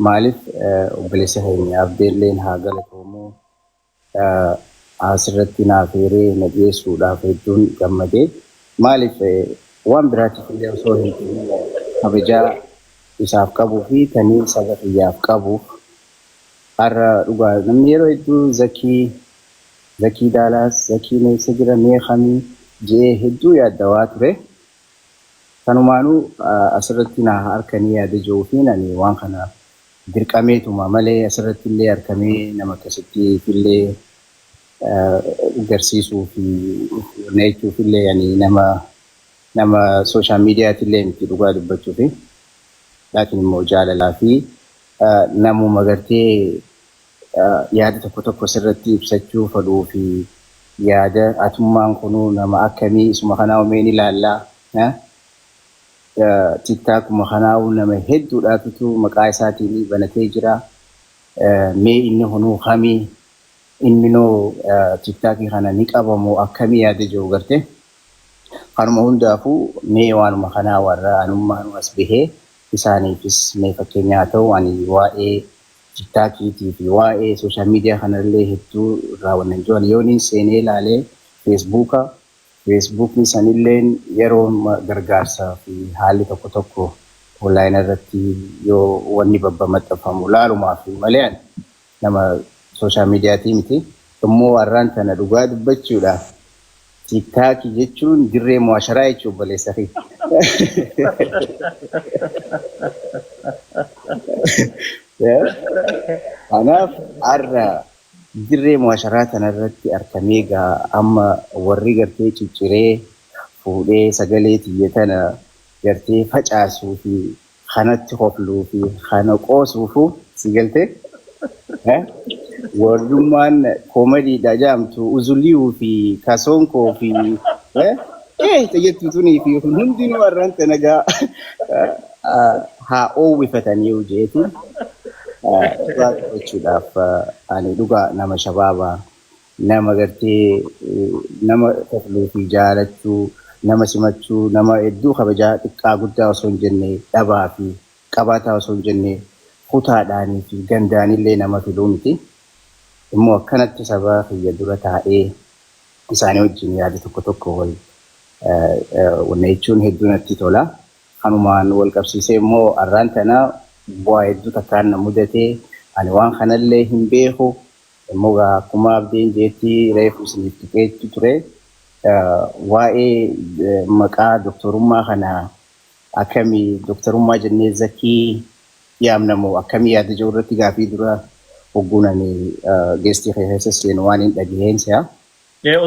Maaliif obboleessa keenya Abdeelleen haa galatoomu, asirratti naaf eeree na dhiyeessuudhaaf hedduun gammadee. Maaliif waan biraatiif illee osoo hin ta'in kabajaa isaaf qabuu fi tanii saba kiyyaaf qabuuf har'a dhugaa namni yeroo hedduu Zakii Zakii Daalaas Zakiin eessa jira mee kamii je'ee hedduu yaaddawaa ture. Kanumaanuu asirratti na harkanii yaada ji'uu fi ani waan kana dirqameetuma malee asirratti illee harkamee nama akkasitti illee garsiisuu fi jechuuf illee ani nama social mediaati illee miti dhugaa dubbachuu fi laakiin immoo jaalalaa fi namuma gartee yaada tokko tokko sirratti ibsachuu fedhuu fi yaada atummaan kunuu nama akkamii isuma kanaa umeen ilaallaa. TikTokuma kanaa nama hedduudhaatutu maqaa isaatiin banatee jira. Mee inni kunuu kamii, inni noo TikTokii kana ni qabamoo akkamii yaada jiru garte. Kanuma hundaafuu mee waanuma kanaa warra anummaanuu as bahee isaaniifis mee fakkeenyaa ta'u ani waa'ee TikTokiitii fi waa'ee social media kanallee hedduu irraa wannan jiran yooniin seenee ilaalee Facebooka Facebookni sanilleen yeroo gargaarsaa fi haalli tokko tokko online irratti yoo wanni babba maxxanfamu laalumaa fi malee nama social mediatii miti. Immoo har'aan tana dhugaa dubbachuudhaaf TikTokii jechuun dirree muwaasharaa jechuun obboleessa fi. Kanaaf har'a dirree muwaasharaa tanarratti argamee gaa amma warri gartee cicciree fuudhee sagalee tiyya tana gartee facaasuu fi kanatti hofluu fi kana qoosuufu si galtee warrummaan koomediidha jedhamtu uzuliyuu fi kasoonkoo fi jettu tunii fi kun hundinuu har'aan tana gaa haa oowwifatanii jeetiin dhugaa dubbachuudhaaf ani dhugaa nama shabaabaa nama gartee nama kofluu fi jaalachuu nama simachuu nama hedduu kabajaa xiqqaa guddaa osoo hin jenne dhabaa fi qabaataa osoo hin jenne kutaadhaanii fi gandaanillee nama filuu miti. Immoo akkanatti saba kiyya dura taa'ee isaanii wajjin yaada tokko tokko wal wanna jechuun hedduu natti tola. Kanumaan wal qabsiisee immoo har'aan tana bu'aa hedduu takkaan na mudatee ani waan kanallee hin beeku. Immoo akkuma Abdiin jeetti reefu isiniif tuqeetti ture. Waa'ee maqaa doktorummaa kana akkamii doktorummaa jennee Zakii yaamnamu akkamii yaada jiru irratti gaafii dura hogguun ani guestii keessa seenu waan hin dhagaheen si'a.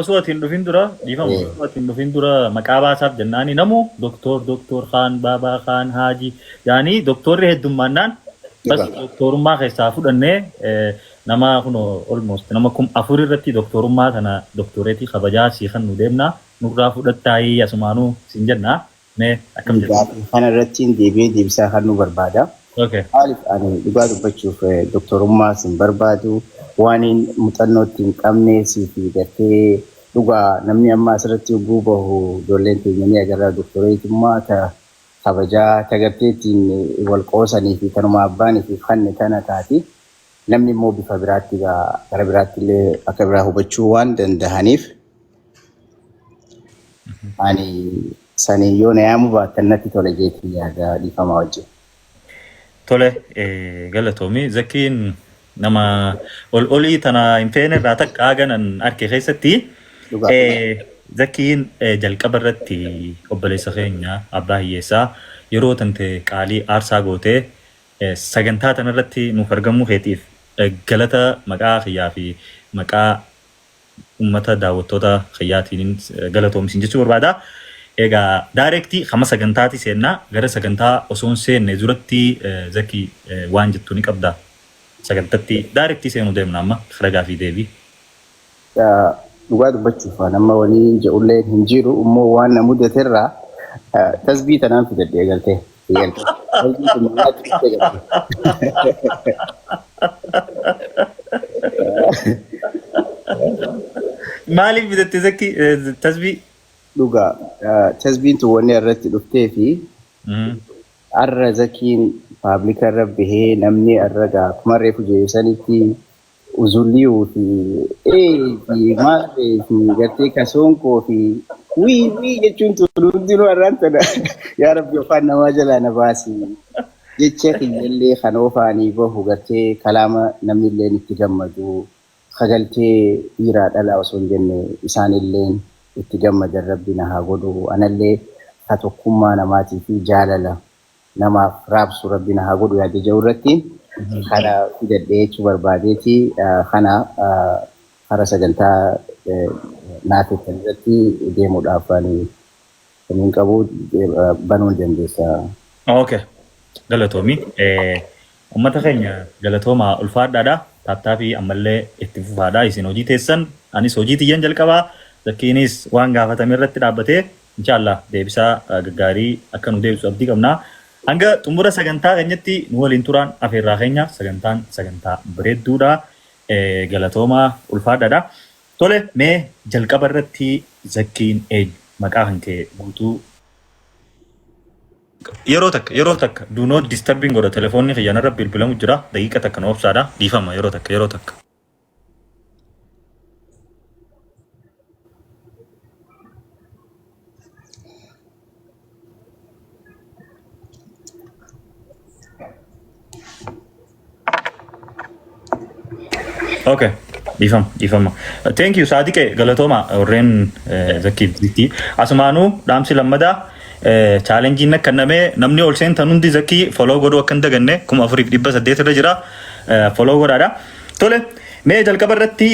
Osoo ati hin dhufin dura dhiifama, osoo ati hin dhufin dura maqaa baasaaf jennaani namu doktor doktor Khaan Baabaa Khaan Haajii yaani doktorri heddummaannaan bas doktorummaa keessaa fudhannee nama kun almost nama 4000 irratti doktorummaa kana doktoreetii kabajaa sii kan nu deemna nurraa fudhattaayii asumaanuu siin jennaa mee akkam jettu? Kana irratti deebi'ee deebisaa kan nu barbaada. Maaliif ani dhugaa dubbachuuf doktorummaa sin barbaadu waan muuxannootti hin qabne fi gartee dhugaa namni amma asirratti yogguu bahu ijoolleen teenya ni agarra doktoreetummaa ta kabajaa ta gartee ittiin wal qoosanii fi tanuma abbaanii fi kanne tana taati. Namni immoo bifa biraatti gara biraatti illee akka biraa hubachuu waan danda'aniif ani sanii yoo na yaamuu baattan natti tola jeetii yaada dhiifamaa wajjin. Tole, galatoomi. Zakiin nama ol olii tana hin feene irraa takka haganan arke keessatti Zakiin jalqaba irratti obboleessa keenya abbaa hiyyeessaa yeroo tante qaalii aarsaa gootee sagantaa tanarratti nuuf argamuu keetiif galata maqaa kiyyaa fi maqaa uummata daawwattoota kiyyaatiin galatoomsin jechuu barbaada. Egaa directii kama sagantaati seennaa, gara sagantaa osoo hin seenne duratti Zakii waan jettu ni qabda. Sagantatti directii seenuu deemna amma ragaa fi deebii. Dhugaa dubbachuuf waan amma waliin jedhullee hin jiru, immoo waan na mudaterraa tasbii tanaan fidadhee galtee. Tasbii tun nyaatti dhuftee galtee. Maaliif bitatte Zakii tasbii? Dhugaa tasbiin tun wanni irratti dhuftee fi har'a Zakiin Public irra bahee namni irra gaa akkuma reefu jeesanitti uzulliyuu fi ee fi maarree fi gartee kasoonkoo fi wii wii jechuun tun hundinuu har'aan tana yaa rabbi afaan namaa jalaa na baasi jecha kiyyallee kan oofaanii bahu gartee kalaama namni illeen itti gammadu kagaltee dhiiraa dhalaa osoo hin jenne isaanilleen itti gammadan rabbi na haa godhu anallee ka tokkummaa namaatii fi jaalala namaaf raabsu rabbi na haa godhu yaada jedhu irratti kana fidadhee jechuu barbaadeeti kana kara sagantaa naafettan irratti deemuudhaaf ani hin qabu banuu hin dandeessa. Okay. Galatoomi. Uummata keenya galatoomaa ulfaadhaadha. Tap tapii ammallee itti fufaadha. Isin hojii teessan anis hojii tiyyan jalqabaa. Zakkiinis waan gaafatame irratti dhaabbatee inshaallah deebisaa gaggaarii akka nu deebisu abdii qabna. Hanga xumura sagantaa keenyatti nu waliin turaan afeerraa keenya sagantaan sagantaa bareedduudha. Galatoomaa ulfaadhaadha. Tole mee jalqaba irratti Zakkiin eenyu? Maqaa kan kee guutuu yeroo takka yeroo takka do not disturbing godha telefoonni kiyya narra bilbilamu jira daqiiqa takka na obsaadha dhiifama yeroo takka yeroo takka. Okay. Dhiifama dhiifama. Thank you Saadiqee galatooma warreen Zakkiif Zitti. Asumaanuu dhaamsi lammadaa challengeiin akka namee namni ol seentan hundi Zakkii follow godhuu akka hin daganne 4800 irra jira. Follow godhaadha. Tole mee jalqaba irratti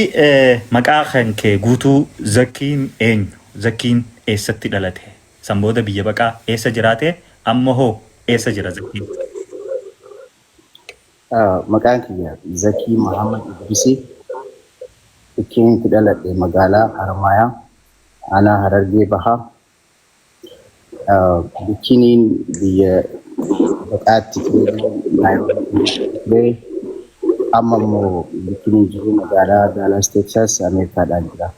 maqaa kan kee guutuu Zakkiin eenyu? Zakkiin eessatti dhalate? San booda biyya baqaa eessa jiraate? Amma hoo eessa jira Zakkiin? Maqaan kiyya Zakii Muhammad Idrisii. Itti dhaladhe magaalaa Harmaayaa, aanaa Harargee Bahaa. Bikkiniin biyya baqaatti ture. Amma immoo bikkiniin jiru magaalaa Dallas, Texas, Ameerikaadhaan jira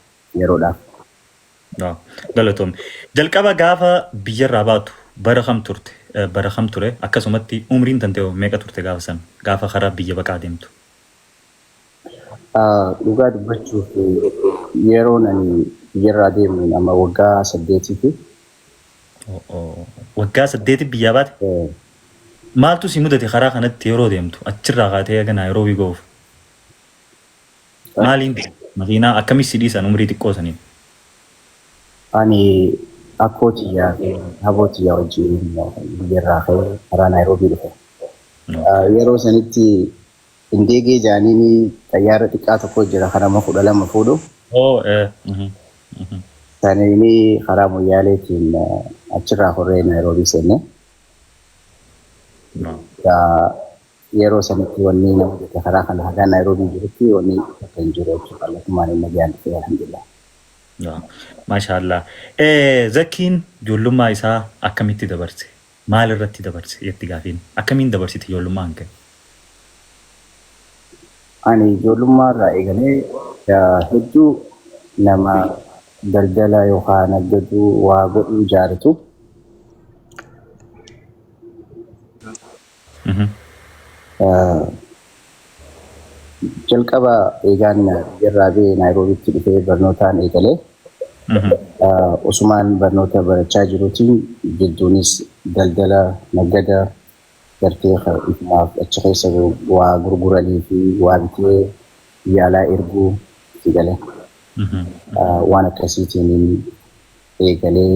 yeroodhaaf. Galatoomne. Jalqaba gaafa biyyarraa baatu bara kam turte? Bara kam ture? Akkasumatti umriin tantee meeqa turte gaafa san? Gaafa karaa biyya baqaa deemtu. Dhugaa dubbachuuf yeroon ani biyyarraa deemu nama waggaa 8ti. Waggaa 8 biyyaa baate? Maaltu si mudate karaa kanatti yeroo deemtu? Achirraa kaatee haga Naayiroobii ga'uuf? Maaliin deemte? Makiinaa akkamii si dhiisan umrii xiqqoo saniin? Ani akkoo tiyyaa fi haboo tiyyaa wajjin biyyarraa ka'ee karaa Naayiroobii dhufe. Yeroo sanitti Indeegee jaaniin xayyaara xiqqaa tokko jira kan nama 12 fuudhu. Saniini karaa Moyyaaleetiin achirraa horree Naayiroobii seenne. Yeroo sanitti wanni nama jette karaa kana hagaa Naayiroobii jirutti wanni akka hin jiru jechuudha. Kallattumaan inni nagaan dhufe alhamdulillah. Maashaallah. Zakkiin ijoollummaa isaa akkamitti dabarse? Maal irratti dabarse jetti gaafiin? Akkamiin dabarsite ijoollummaa kee? Ani ijoollummaa irraa eegalee hedduu nama daldala yookaan naggaduu waa godhuu jaalatu. Jalqaba eegaan biyyarraa ba'ee Naayiroobiitti dhufee barnootaan eegalee osumaan barnoota barachaa jiruutiin jidduunis daldala naggada gartee ifumaaf achi keessa waa gurguranii fi waa bitee biyya alaa erguu itti gale. Waan akkasiitiin eegalee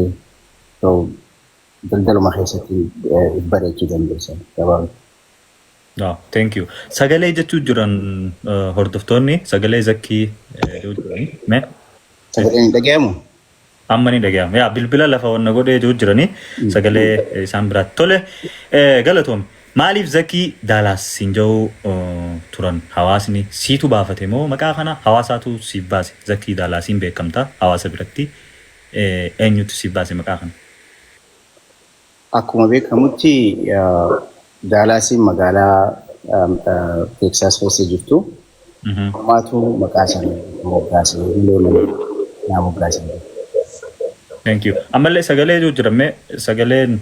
daldaluma keessatti bareechuu dandeessan gabaabatti. No, thank you. Sagalee jechuu jiran hordoftoonni sagalee Zakkii jechuu jirani. Mee? Sagaleen hin dhagayamu? Amma ni dhagayama. Yaa bilbila lafa wanna godhee jiru jirani sagalee isaan biraatti. Tole galatoome. Maaliif Zakkii Daalaas siin jedhu turan hawaasni siitu baafate moo maqaa kana hawaasaatu siif baase? Zakkii Daalaasiin beekamta hawaasa biratti eenyutu siif baase maqaa kana? Akkuma beekamutti Daalaasiin magaalaa Teeksaas keessa jirtu. Ammaatu maqaa sana moggaase malee naa moggaase. Thank you. Ammallee sagalee jiru jira mee sagaleen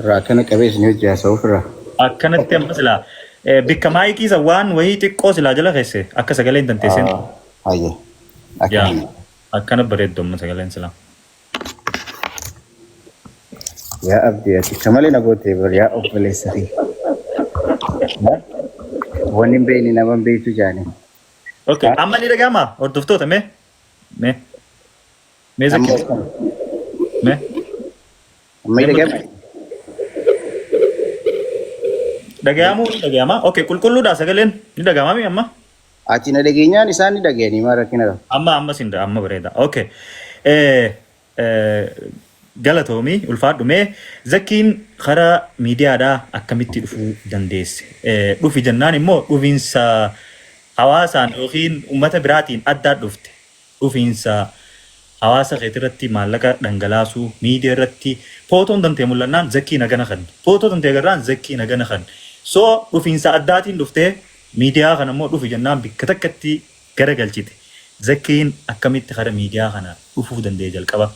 Irraa akkana qabee isin hojii haasa'uuf irraa. Akkanatti amma silaa bikka maayikii isa waan wayii xiqqoo silaa jala keesse akka sagaleen tanteesseen. Hayyee. Yaa Akkana. akkana bareeddu amma sagaleen silaa. Yaa Abdii, ati akka malee na gootee bar, yaa obboleessa kee. Wanni hin beekne nama hin beektu jaani. Okay, amma ni dhaga'ama hordoftoota? Mee mee mee Amma Zakki, mee amma dhaga'ama. Dhaga'amuu ni dhaga'ama. Okay, qulqulluudha sagaleen, ni dhaga'ama mi amma? Ati na dhageenyaan isaan ni dhageenii, maal rakkina qaba? Amma amma sin amma bareeda. Okay. Eh, eh, galatoomii, ulfaadhu. Mee Zakkiin karaa miidiyaadhaa akkamitti dhufuu dandeesse? Dhufi jennaan immoo dhufiinsa hawaasaan yookiin uummata biraatiin addaa dhufte. Dhufiinsa hawaasa keetirratti maallaqa dhangalaasuu, miidiyaa irratti footoon tantee mul'annaan Zakkii nagana kan. Footoo tantee agarraan Zakkii nagana kan. So dhufiinsa addaatiin dhuftee, miidiyaa kana immoo dhufi jennaan bikka takkatti garagalchite. Zakkiin akkamitti karaa miidiyaa kana dhufuu danda'e jalqaba?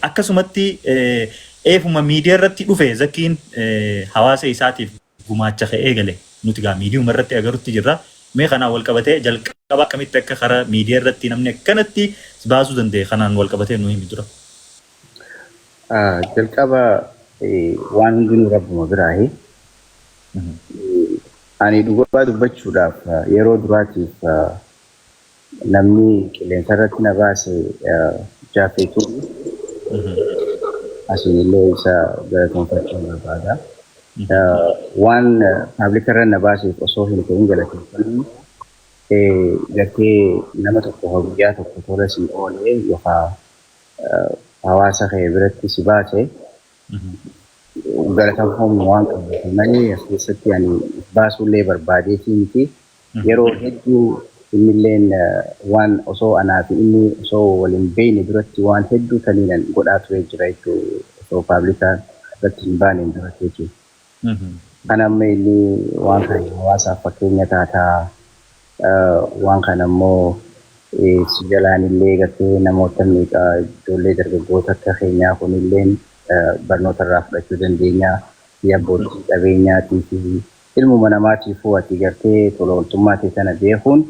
Akkasumatti eefuma miidiyaa irratti dhufe Zakkiin hawaasa isaatiif gumaacha ka'ee gale nuti gaa miidiyuma irratti agarutti jirra. Mee kanaan wal qabatee jalqaba akkamitti akka karaa miidiyaa irratti namni akkanatti si baasuu danda'e kanaan wal qabatee nu himi dura. Jalqaba waan hundinuu rabbuma biraahi. Ani dhugaa dubbachuudhaaf yeroo duraatiif namni qilleensa irratti na baase Jaafeetu, asiin illee isa galatoonfachuun barbaada. Waan public irra na baaseef osoo hin ta'in galateeffannu, gartee nama tokko guyyaa tokko tola si oolee yookaan hawaasa kee biratti si baase galateeffamu waan qabuuf malee as keessatti ani baasuullee barbaadeetii miti. Yeroo hedduu innilleen waan osoo anaa fi inni osoo waliin beekne duratti waan hedduu taniinan godhaa ture jira jechuudha, osoo public irratti hin baaneen duratti jechuudha. Kan amma inni waan kana hawaasaaf fakkeenya taataa, waan kana immoo si jalaan illee gartee namoota meeqa, ijoollee dargaggoota akka keenyaa kunilleen barnoota irraa fudhachuu dandeenya. Fi abbootii qabeenyaatii fi ilmuma namaatiifuu ati gartee tola ooltummaa ta'e kana beekuun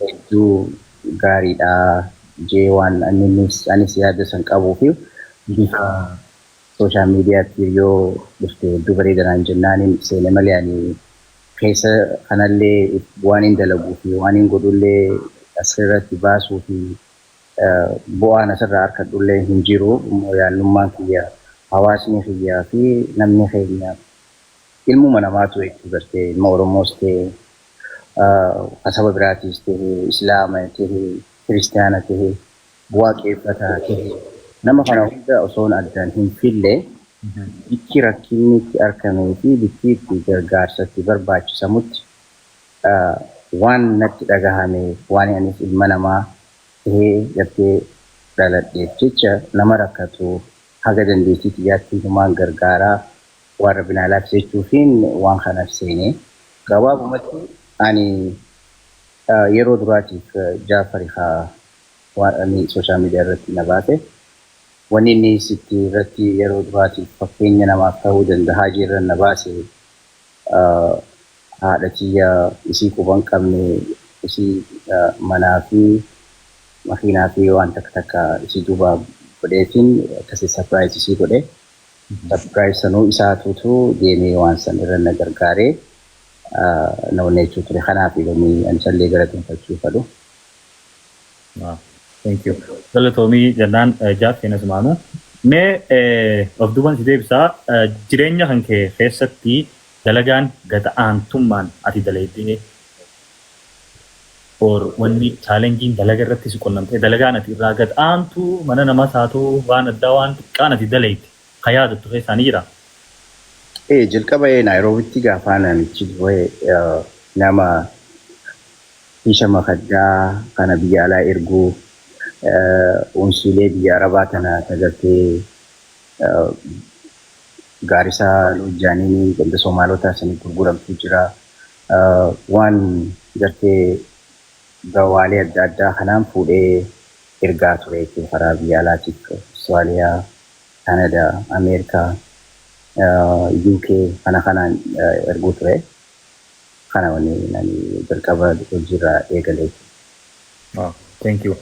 hedduu gaariidha jee waan anis yaada san qabuu fi bifa social mediaatti yoo dhufte hedduu bareedanaan jennaaniin seene malee ani keessa kanallee waan hin dalaguu fi waan hin godhullee asirratti baasuu fi bu'aan asirraa harkadhullee hin jiru. Immoo yaannummaan kiyya hawaasni kiyyaa fi namni keenya ilmuma namaatu jechuu, gartee ilma Oromoos ta'e, saba biraatiis ta'e, Islaama ta'e, Kiristaana ta'e, waaqeffataa ta'e, nama kana hunda osoon addaan hin fille bikki rakkinni itti argamee fi bikki itti gargaarsatti barbaachisamutti waan natti dhagahame, waan anis ilma namaa ta'ee gartee dhaladheef jecha nama rakkatu haga dandeettii xiyyaatti humaan gargaaraa waan rabbi naa laafise jechuufiin waan kanaaf seene. Gabaabumatti ani yeroo duraatiif Jaafari haa waan ani social media irratti na baase. Wanni inni sitti irratti yeroo duraatiif fakkeenya namaaf ta'uu danda'a jirra na baase, haadha tiyya isii quban qabne, isii manaa fi makiinaa fi waan takka takka isii duuba godheetiin akkasii surprise isii godhe. Surprise sanuu isaatuutu deemee waan san irra na gargaaree na onneechuu ture. Kanaaf wanni ani isallee galateeffachuu fedhu. Thank you. Galatoomii jennaan Jaaffeen asumaanuu. Mee of duuban si deebisaa, jireenya kan kee keessatti dalagaan gata aantummaan ati dalaydee or wanni challengeiin dalaga irratti si qunnamtee, dalagaan ati irraa gad aantu, mana namas haa ta'u, waan addaa, waan xiqqaan ati dalayte ka yaadattu keessaa ni jira? Ee, jalqaba Naayiroobitti gaafa namichi bu'ee nama kiisha makaddaa kana biyya alaa erguu, unsiilee biyya arabaa tana tagartee Gaarisaa Loojjaaniin ganda Somaalotaa sanii gurguramtu jira. Waan gartee gawaalee adda addaa kanaan fuudhee ergaa ture jechuudha karaa biyya alaatiif, Austraaliyaa, Kanadaa, Ameerikaa. UK kana kanaan erguu ture. Kana wanni ani jalqaba hojiirraa eegale. Oh, thank you.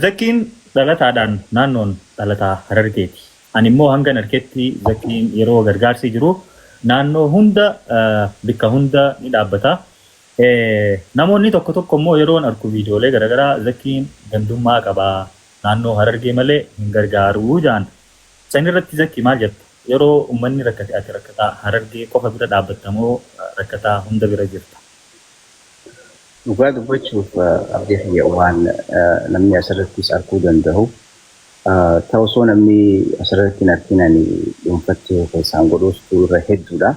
Zakkiin dhalataadhaan naannoon dhalataa Harargeeti. Ani immoo hanga harketti Zakkiin yeroo gargaarsi jiru naannoo hunda, bikka hunda ni dhaabbata. Namoonni tokko tokko immoo yeroon arku viidiyoolee garaagaraa Zakkiin gandummaa qabaa, naannoo Harargee malee hin gargaaruu jaan. San irratti Zakkii maal jetta? Yeroo uummanni rakkate ati rakkataa Harargee qofa bira dhaabbattamoo rakkataa hunda bira jirta? Dhugaa dubbachuuf, abdii kiyya, waan namni asirrattis arguu danda'u. Ta'u osoo namni asirratti hin argin ani dhuunfatti keessaan godhuustu irra hedduudha.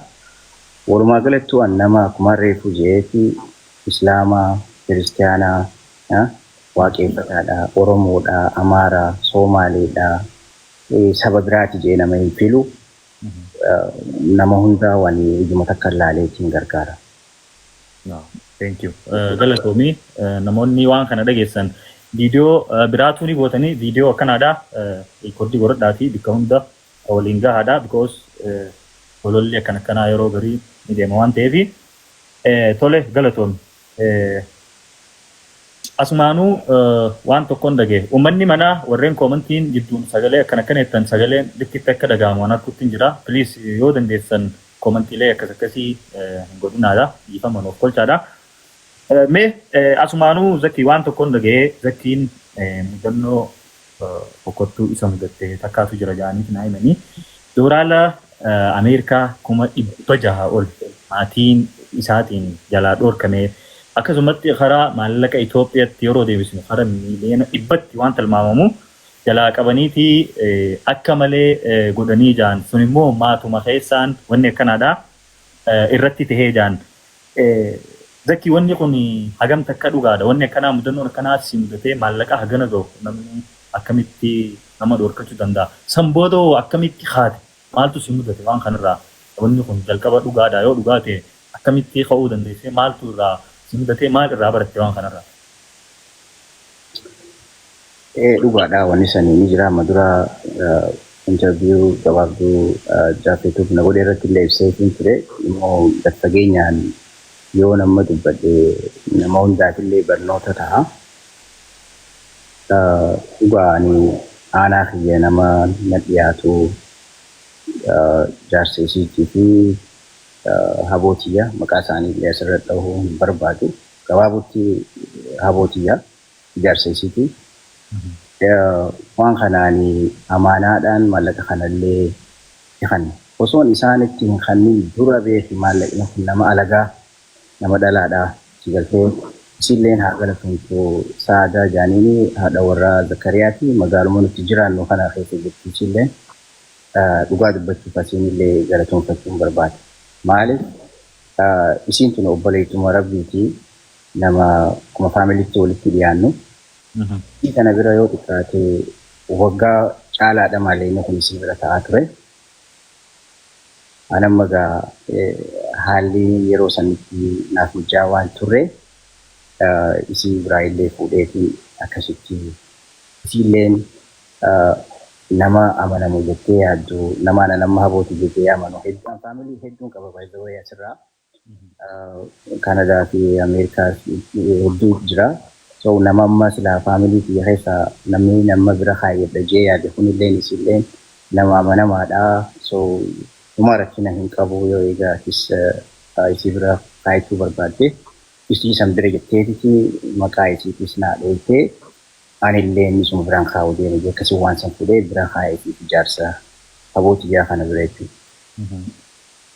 Walumaa galattuu an nama akkuma reefu je'eeti Islaamaa, Kiristiyaanaa, Waaqeffataadha, Oromoodha, Amaaraa, Soomaaleedha, saba biraati je'ee nama hin filu. Nama hundaa waan ijuma takka ilaaleetiin gargaara. Thank you. Galatoomii. Namoonni waan kana dhageessan viidiyoo biraatu ni gootanii viidiyoo akkanaadha. Record godhadhaatii bakka hunda waliin gahaadha. Because ololli akkana akkanaa yeroo garii ni deema waan ta'eef. Tole, galatoomi. Asumaanuu waan tokkoon dhagee uummanni manaa warreen commentiin jidduun sagalee akkana akkana jettan sagaleen likkitti akka dhaga'amu waan arguutti hin jira. Please, yoo dandeessan commentiilee akkas akkasii hin godhinaadha. Dhiifama nuuf kolchaadha. Mee asumaanuu Zakii waan tokkoon dhagee Zakiin mudannoo boqottuu isa mudatte takkaatu jira jedhanii naa himanii. Doolaara Ameerikaa 600,000 ol maatiin isaatiin jalaa dhoorkame, akkasumatti karaa maallaqa Itoophiyaatti yeroo deebisnu karaa 100,000,000tti waan tilmaamamu jalaa qabaniiti akka malee godhanii jaan. Sun immoo maatuma keessaan wanni akkanaadha irratti tahee jaan. Zakki, wanni kun hagam takka dhugaadha? Wanni akkanaa, mudannoon akkanaa si mudatee maallaqa hagana gahu namni akkamitti nama dhoorkachuu danda'a? San booda hoo akkamitti haate? Maaltu si mudate waan kanarraa? Wanni kun jalqaba dhugaadha? Yoo dhugaa ta'e akkamitti ka'uu dandeessee? Maaltu irraa si mudatee? Maal irraa baratte waan kanarraa? Ee, dhugaadha, wanni sanii ni jira. Amma dura interview gabaabduu jaafetuuf na godhe irratti illee ibseetiin ture. Immoo gad fageenyaan yoo nama dubbadhe nama hundaaf illee barnoota ta'a. Dhugaa, ani aanaa kiyya nama na dhiyaatu jaarsa isiitii fi habootiyya, maqaa isaanii illee asirra dhahuu hin barbaadu. Gabaabutti habootiyya, jaarsa isiitii. Waan kanaan amaanaadhaan maallaqa kanallee kan osoon isaanitti hin kennin dura beeki, maallaqni kun nama alagaa, nama dhalaadha. Si galtee, isilleen haa galatomtu, Saadaa jaaniini, haadha warraa Zakariyaati, magaaluma nuti jiraannu kana keessa jirti isilleen. Dhugaa dubbachuuf asiinillee galatoonfachuun barbaada. Maaliif, isiin tun obboleettuma rabbiiti, nama akkuma familytti walitti dhiyaannu. Isii kana bira yoo xiqqaate waggaa caalaadha maallaqni kun isii bira ta'aa ture. Ani amma egaa haalli yeroo sanitti naaf mijaa'aa waan turre isii biraa illee fuudheetiin akkasitti isiilleen nama amanamu jettee yaaddu, nama ana nama habooti jettee amanu hedduun, family hedduun qaba, by the way, asirraa. Kanadaa fi Ameerikaa hedduu jira. So nama amma silaa family kiyya keessaa namni nama bira kaayyadha jee yaade kunilleen isilleen nama amanamaadha. So uma rakkina hin qabu, yoo egaa atis isii bira kaayachuu barbaadde isii san bira jetteetiti maqaa isiitis naa dhoytee, anillee inni suma biraan kaa'uu deeme jee akkasii waan san fuudhee bira kaa'ee fi ijaarsa habootiyyaa kana bira jechuudha.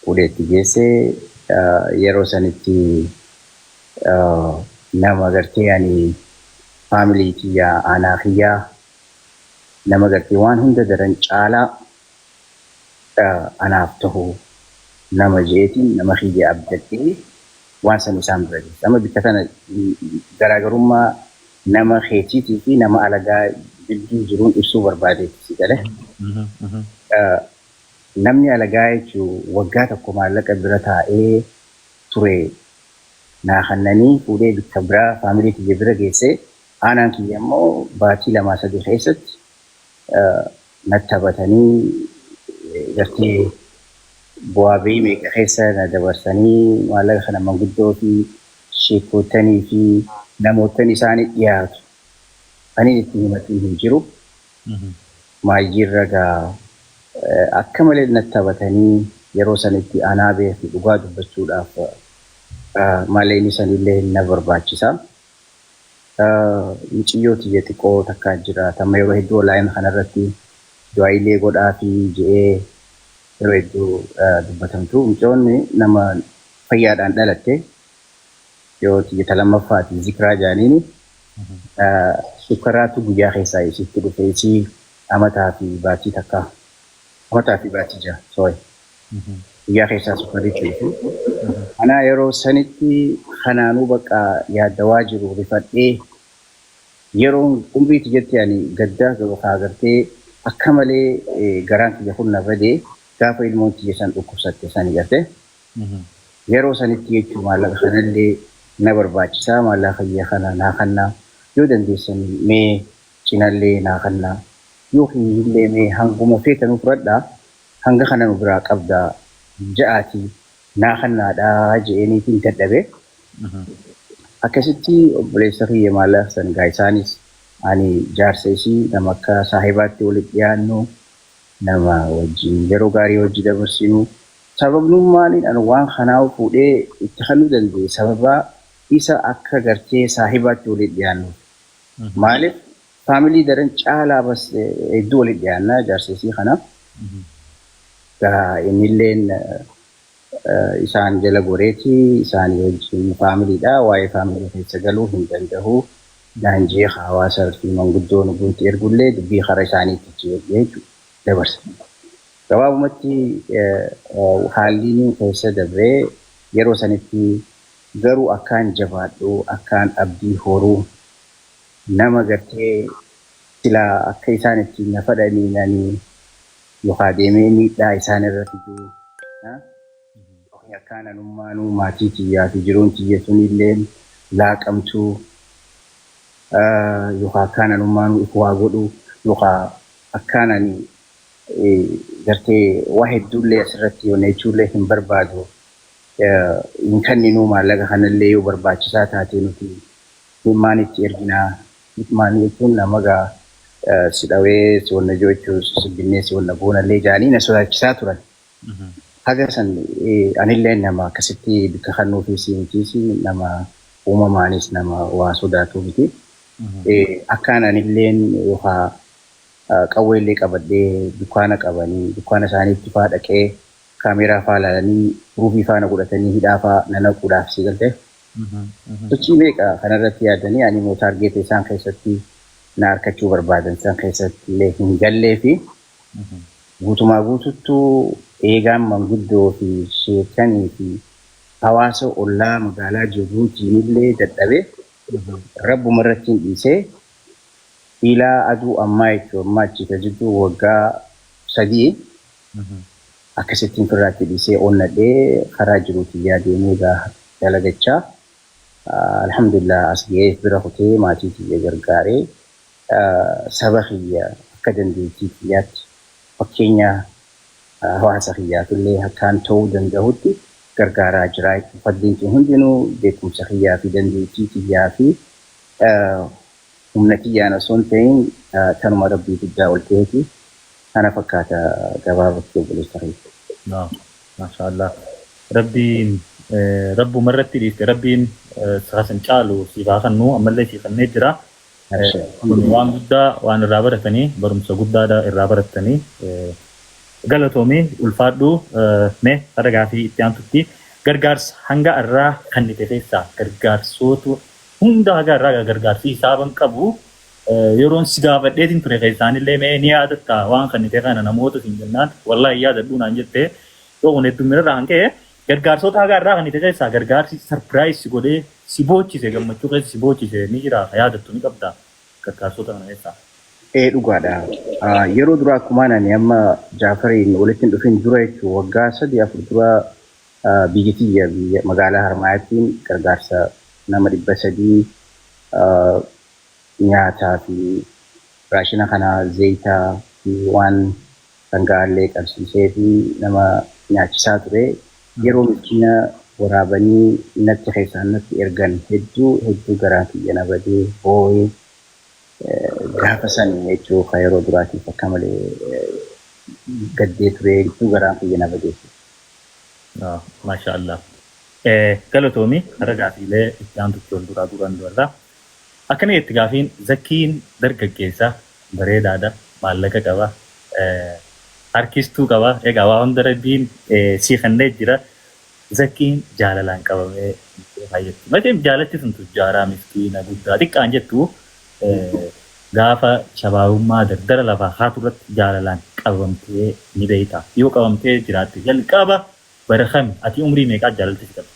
Fuudhee itti geessee yeroo sanitti nama gartee ani family kiyyaa, aanaa kiyyaa, nama gartee waan hunda daran caalaa anaaf tahu nama jeetiin nama kiyya abdadhee waan san isaan bira geesse. Amma bikka tana garaagarummaa nama keetiitii fi nama alagaa gidduu jiruun ibsuu barbaadeetti, si galee. Namni alagaa jechuun waggaa tokko maallaqa bira taa'ee ture naa kannanii fuudhee bikka biraa family kiyya bira geessee, aanaan kiyya immoo baatii 2-3 keessatti natti taphatanii gartee Bu'aa ba'ii meeqa keessa na dabarsanii maallaqa kana manguddoo fi sheekotanii fi namoottan isaanii dhiyaatu ani itti himatiin hin jiru. Maayyiirra gaa akka malee natti taphatanii yeroo sanitti anaa beeku dhugaa dubbachuudhaaf maallaqni sanillee na barbaachisa. Muciyyoo tiyya xiqqoo takkaa jira. Tamma yeroo hedduu online kanarratti du'aayilee godhaa fi je'ee yeroo hedduu dubbatamtu. Mucayyoonni nama fayyaadhaan dhalatte yoo tiyya ta lammaffaati Zikraa jaaniini sukkaraatu guyyaa keessaa isitti dhufe, isii amataa fi baatii takka, amataa fi baatii 6, sorry, guyyaa keessaa sukkarritti dhufe. Anaa yeroo sanitti kanaanuu bakka yaaddawaa jiru rifadhee yeroon umrii tiyyatti ani gaddaa haa gartee akka malee garaan kiyya kun na badee gaafa ilmoon tiyya san dhukkubsatte sani garte. Yeroo sanitti jechuun maallaqa kanallee na barbaachisaa, maallaqa kiyya kana naa kannaa yoo dandeessan, mee cinallee naa kannaa yookiin illee mee hanguma feetanuu fudhadhaa, hanga kana nu biraa qabdaa ja'aatii naa kannaadhaa je'eeniitiin dadhabe. Akkasitti obboleessa kiyya maallaqa san gaa isaanis ani jaarsa isii nama akka saahibaatti walitti dhiyaannu, nama wajjin yeroo gaarii hojii dabarsinu, sababnummaan ani waan kanaa fuudhee itti kennuu danda'e sababa isa akka gartee saahibaatti walitti dhiyaannu. Maaliif family daran caalaa bas hedduu walitti dhiyaannaa jaarsa isii kana. Gaa innilleen isaan jala goreeti isaanii wajjin familydha, waa'ee family keessa galuu hin danda'u. Naan jee hawaasa fi manguddoon guutti ergullee dubbii karaa isaaniitti jechuudha dabarsa. Gabaabumatti haalli inni keessa dabree yeroo sanitti garuu akkaan jabaadhu, akkaan abdii horuu, nama gartee silaa akka isaan ittiin na fadhanii nani yookaan deemee miidhaa isaan irra fiduu yookiin akkaan anummaanuu maatii tiyyaa fi jiruun tiyya sunillee laaqamtuu yookaan akkaan anummaanuu if waa godhu yookaan akkaan ani gartee waa hedduullee asirratti yoonneechuullee hin barbaadu. Hin kenninuu maallaqa kanallee yoo barbaachisaa taate nuti himmaan itti erginaa. Himmaan jechuun nama gaa si dhawee si wanna jechuu si binnee si wanna goonallee jaanii na sodaachisaa turan. Haga san anillee nama akkasitti bikka kannuu fi si mitiis, nama uumamaanis nama waa sodaatuu miti. Akkaan anilleen yookaan qawweellee qabadhee dukkaana qabanii dukkaana isaaniitti faa dhaqee kaameeraa faa ilaalanii ruufii faana godhatanii hidhaa faa na naquudhaaf si galtee. Sochii meeqa kanarratti yaadanii ani immoo target isaan keessatti na harkachuu barbaadan san keessatti illee hin gallee fi guutumaa guututtuu eegaan manguddoo fi sheekanii fi hawaasa ollaa magaalaa jirruutiin illee dadhabee rabbuma irratti hin dhiisee ilaa aduu ammaa jechuun ammaa achi jidduu waggaa 3 akkasittiin firraatti dhiisee onnadhee karaa jiruutiin yaadeenee gaa dalagachaa alhamdulillah as ga'ee bira kutee maatii kiyya gargaaree saba kiyya akka dandeettii kiyyaatti fakkeenya hawaasa kiyyaafillee akkaan ta'uu danda'utti gargaaraa jira. Fadliin kun hundinuu beekumsa kiyyaa fi dandeettii kiyyaa fi humna kiyyaan osoo hin ta'in tanuma rabbii guddaa ol ta'eeti. Kana fakkaata gabaabatti, obboleessa kiyya. Maashaallah. Rabbiin rabbuma irratti dhiifte, Rabbiin san caalu siif haa kennu, ammallee siif kennee jira. Kun waan guddaa waan irraa baratanii, barumsa guddaadha irraa baratanii. Galatoomii, ulfaadhu. Mee gara gaafii itti aantutti, gargaarsa hanga irraa kennite keessaa gargaarsoota hunda haga irraa gargaarsi hisaaban qabu yeroon si gaafadheetiin ture keessaanillee mee ni yaadatta waan kennite kana namoota siin jennaan, "Wallaahi yaadadhu" naan jette. Yoo kun heddummina irraa kan ka'e gargaarsota haga irraa kennite keessaa gargaarsi surprise godhee si boochise, gammachuu keessa si boochise ni jira, yaadattu ni qabda gargaarsota kana keessaa? Ee, dhugaadha. Yeroo duraa akkumaan ani amma Jaafariin walitti hin dhufin dura jechuun waggaa 3 4 dura biyya tiyya, biyya magaalaa Harmaayaattiin gargaarsa nama 300 nyaataa fi raashina kana, zayitaa fi waan dhanga'aallee qabsiisee fi nama nyaachisaa ture. Yeroo miskiina waraabanii natti keessaan natti ergan hedduu hedduu garaan kiyya na badee boo'ee, gaafa san jechuu ka yeroo duraatiif akka malee gaddee ture, hedduu garaan kiyya na badee. Maasha Allah. Galatoomi, har'a gaafiilee itti aantutti wal duraa duubaan dubarraa. Akkana itti gaafiin: Zakkiin dargaggeessa bareedaadha, maallaqa qaba, harkistuu qaba. Egaa waa hunda Rabbiin sii kennee jira. Zakkiin jaalalaan qabamee fayyatti. Mateen jaalatti sun tujjaaraa, miskiina, guddaa xiqqaan jettu, gaafa shabaabummaa dardara lafaa haatu irratti jaalalaan qabamtee ni beeyta. Yoo qabamtee jiraatte, jalqaba bara kami, ati umrii meeqaa jaalalti si qabde?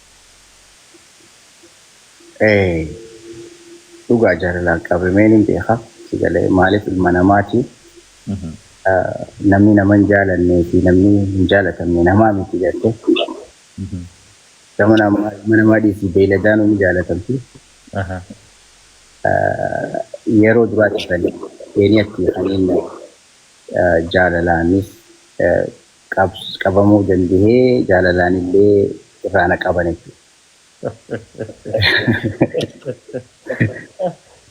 Dhugaa jaalalaan qabamee ni beeka. Sigalee maaliif ilma namaati. Namni nama hin jaalannee fi namni hin jaalatamne namaa miti jette. Gama namaa, ilma namaa dhiisii beeyladaan ni jaalatamti. Yeroo duraatti kan Keeniyatti kanneen jaalalaanis qabamuu danda'ee, jaalalaan illee irraa na qaban jechuudha.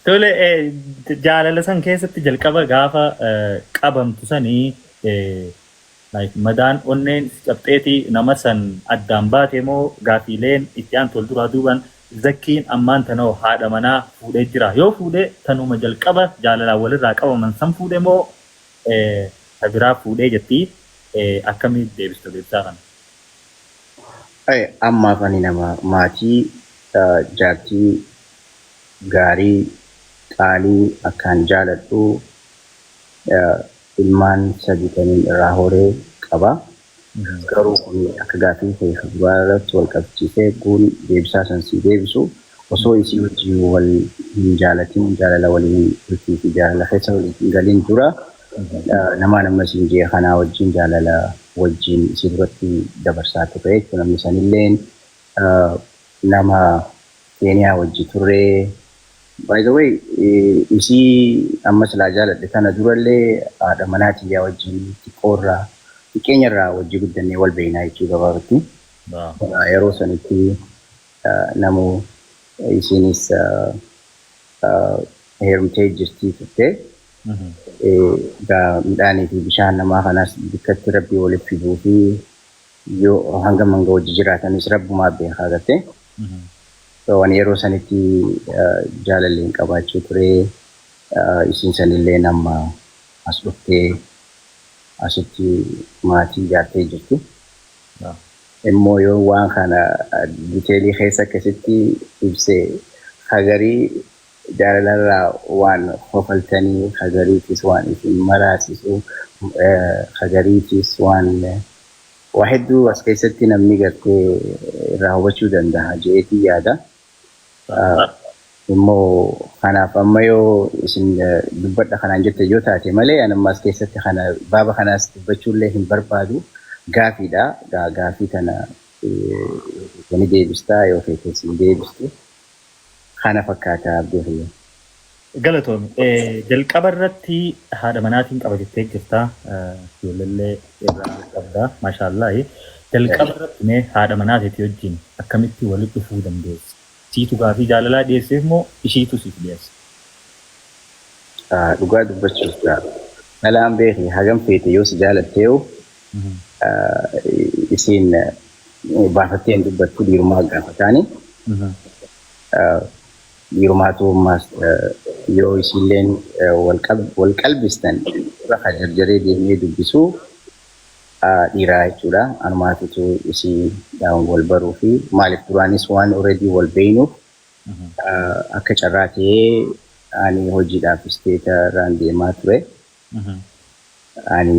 Tole, jaalala san keessatti jalqaba gaafa qabamtu sanii, like madaan onneen si cabxeeti nama san addaan baate moo? Gaafiileen itti aantu wal duraa duuban: Zakkiin ammaan tanoo haadha manaa fuudhee jira. Yoo fuudhee, tanuma jalqaba jaalalaan walirraa qabaman san fuudhe moo ta biraa fuudhee jettii? Akkamii deebistu deebisaa kana? Ammaaf ani nama maatii, jaartii gaarii qaalii akkaan jaaladhu, ilmaan sadi kaniin irraa horee qaba. Garuu kun akka gaafii kee duraa irratti wal qabsiisee guun deebisaa san sii deebisu, osoo isii wajjin wal hin jaalatin, jaalala waliin bultii fi jaalala keessa waliin hin galin dura, nama nama siin jee kanaa wajjin jaalala wajjin isii duratti dabarsaa ture jechuudha. Namni sanilleen nama Keeniyaa wajji turre. By the way, isii amma silaa jaaladhe tana durallee haadha manaa tiyyaa wajjin xiqqoorraa, xiqqeenyarraa wajji guddannee wal beeknaa jechuu gabaabatti. Yeroo sanitti namu isiinis heerumtee jirtii turte. Midhaanii fi bishaan namaa kanas bikkatti Rabbii walitti fiduu fi yoo hanga hanga wajji jiraatanis Rabbumaa beekaa garte. Waan yeroo sanitti jaalalleen qabaachuu ture. Isiin sanillee nama as dhuftee asitti maatii ijaartee jirti. Immoo yoo waan kana detail keessa akkasitti ibsee, hagarii jaalalarraa waan kofaltanii, hagariitis waan isin maraasisu, hagariitis waan waa hedduu as keessatti namni gartee irraa hubachuu danda'a jeetii yaada. Immoo kanaaf amma yoo isin dubbadha kanaan jette yoo taate malee, ani amma as keessatti kana baaba kanaas dubbachuullee hin barbaadu. Gaafiidha. Gaafii kana ni deebistaa, yoo feetes hin deebistu. Kana fakkaata, abdii kiyya. Galatoomi. Jalqaba irratti haadha manaatiin qaba jettee jirta. Ijoolleellee irraa qabda. Maashaallahi. Jalqaba irratti mee haadha manaateetii wajjin akkamitti walitti dhufuu dandeesse? Siitu gaafii jaalalaa dhiyeesseef moo ishiitu siif dhiyeesse? Dhugaa dubbachuuf, dhalaan beeki hagam feete yoo si jaalatteeyu isiin baafattee hin dubbattu, dhiirumaa gaafataani. Dhiirumaatu ammaas yoo isiilleen wal qalbistan irra jarjaree deemee dubbisuu dhiiraa jechuudha. Anumaatutu isii wal baruu fi maaliif duraanis waan already wal beeynuuf, akka carraa ta'ee ani hojiidhaaf state irraan deemaa ture. Ani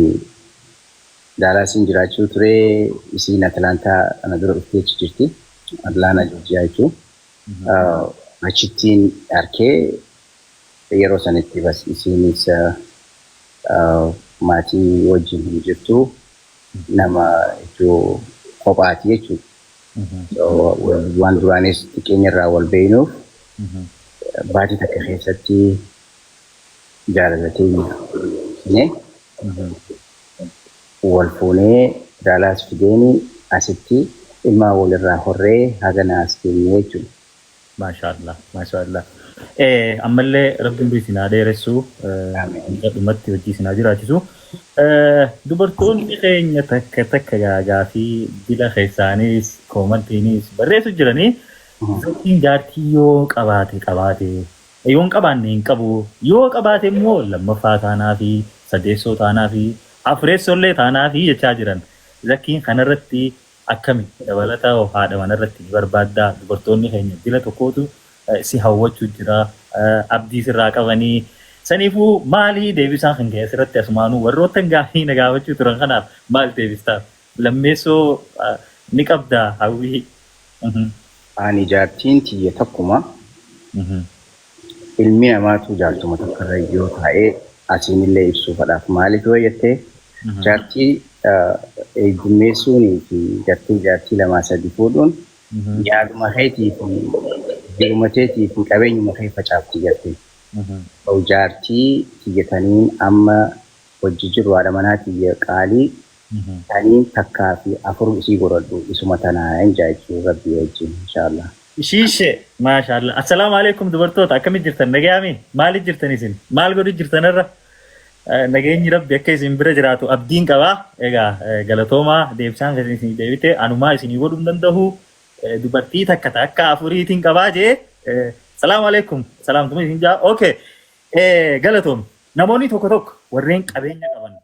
Daalaasiin jiraachuu ture, isiin Atlaantaa ana dura dhuftee achi jirti. Atlaantaa, Joorjiyaa jechuun. Achittiin arkee yeroo sanitti bas isiinis maatii wajjin hin jirtu, nama jechuu kophaati jechuudha. Waan duraanis xiqqeenya irraa wal beeynuuf, baatii takka keessatti jaalala teenya wal fuunee. Daalaas fideeni asitti ilmaan walirraa horree hagana as geenye jechuudha. Maashaallah maashaallah. Ammallee Rabbiin umrii isin haa dheeressu, Amiin. Hanga dhumatti hojii isin haa jiraachisu. Dubartoonni keenya takka takka gaafii dila keessaanis koomantiinis barreessu jiranii, Zakiin jaartii yoo qabaate qabaate, yoo hin qabaanne hin qabu, yoo qabaate immoo lammaffaa taanaa fi sadeessoo taanaa fi afureessoollee taanaa fi jechaa jiran. Zakiin kanarratti akkami? Dabalataa hoo haadha manarratti ni barbaaddaa? Dubartoonni keenya dila tokkootu si hawwachuu jira, abdii sirraa qabanii. Saniifuu maali deebisaan kan kee asirratti? Asumaanuu warroottan gaafii na gaafachuu turan kanaaf maal deebistaaf? Lammeessoo ni qabdaa hawwii? Ani jaartiin tiyya takkuma. Ilmi namaatu jaartuma takkarra yoo taa'ee asiinillee ibsuu fadhaaf, maaliif yoo jettee, jaartii heddummeessuunii fi gartee jaartii lamaa sadi fuudhuun yaaduma keetii fi jiruma teetii fi qabeenyuma kee facaafti gartee. Jaartii tiyya taniin amma hojii jiru, haadha manaa tiyya qaalii taniin takkaa fi afur isii godhadhu, isuma tanaa hin jechuu Rabbii wajjin, inshaallah. Ishiishe, maashaallah. Assalaamu alaikum dubartoota, akkamitti jirtan? Nagayaami? Maaliif jirtan isin? Maal godhu jirtan irra? Nageenyi Rabbi akka isin bira jiraatu abdiin qabaa. Egaa galatoomaa, deebisaan kan isin deebite anumaa isinii godhuu hin danda'u. Dubartii takka takka afuriitiin qabaa jee. Salaamu alaikum. Salaamtuma isin jaa. Okay. Galatoom. Namoonni tokko tokko warreen qabeenya qaban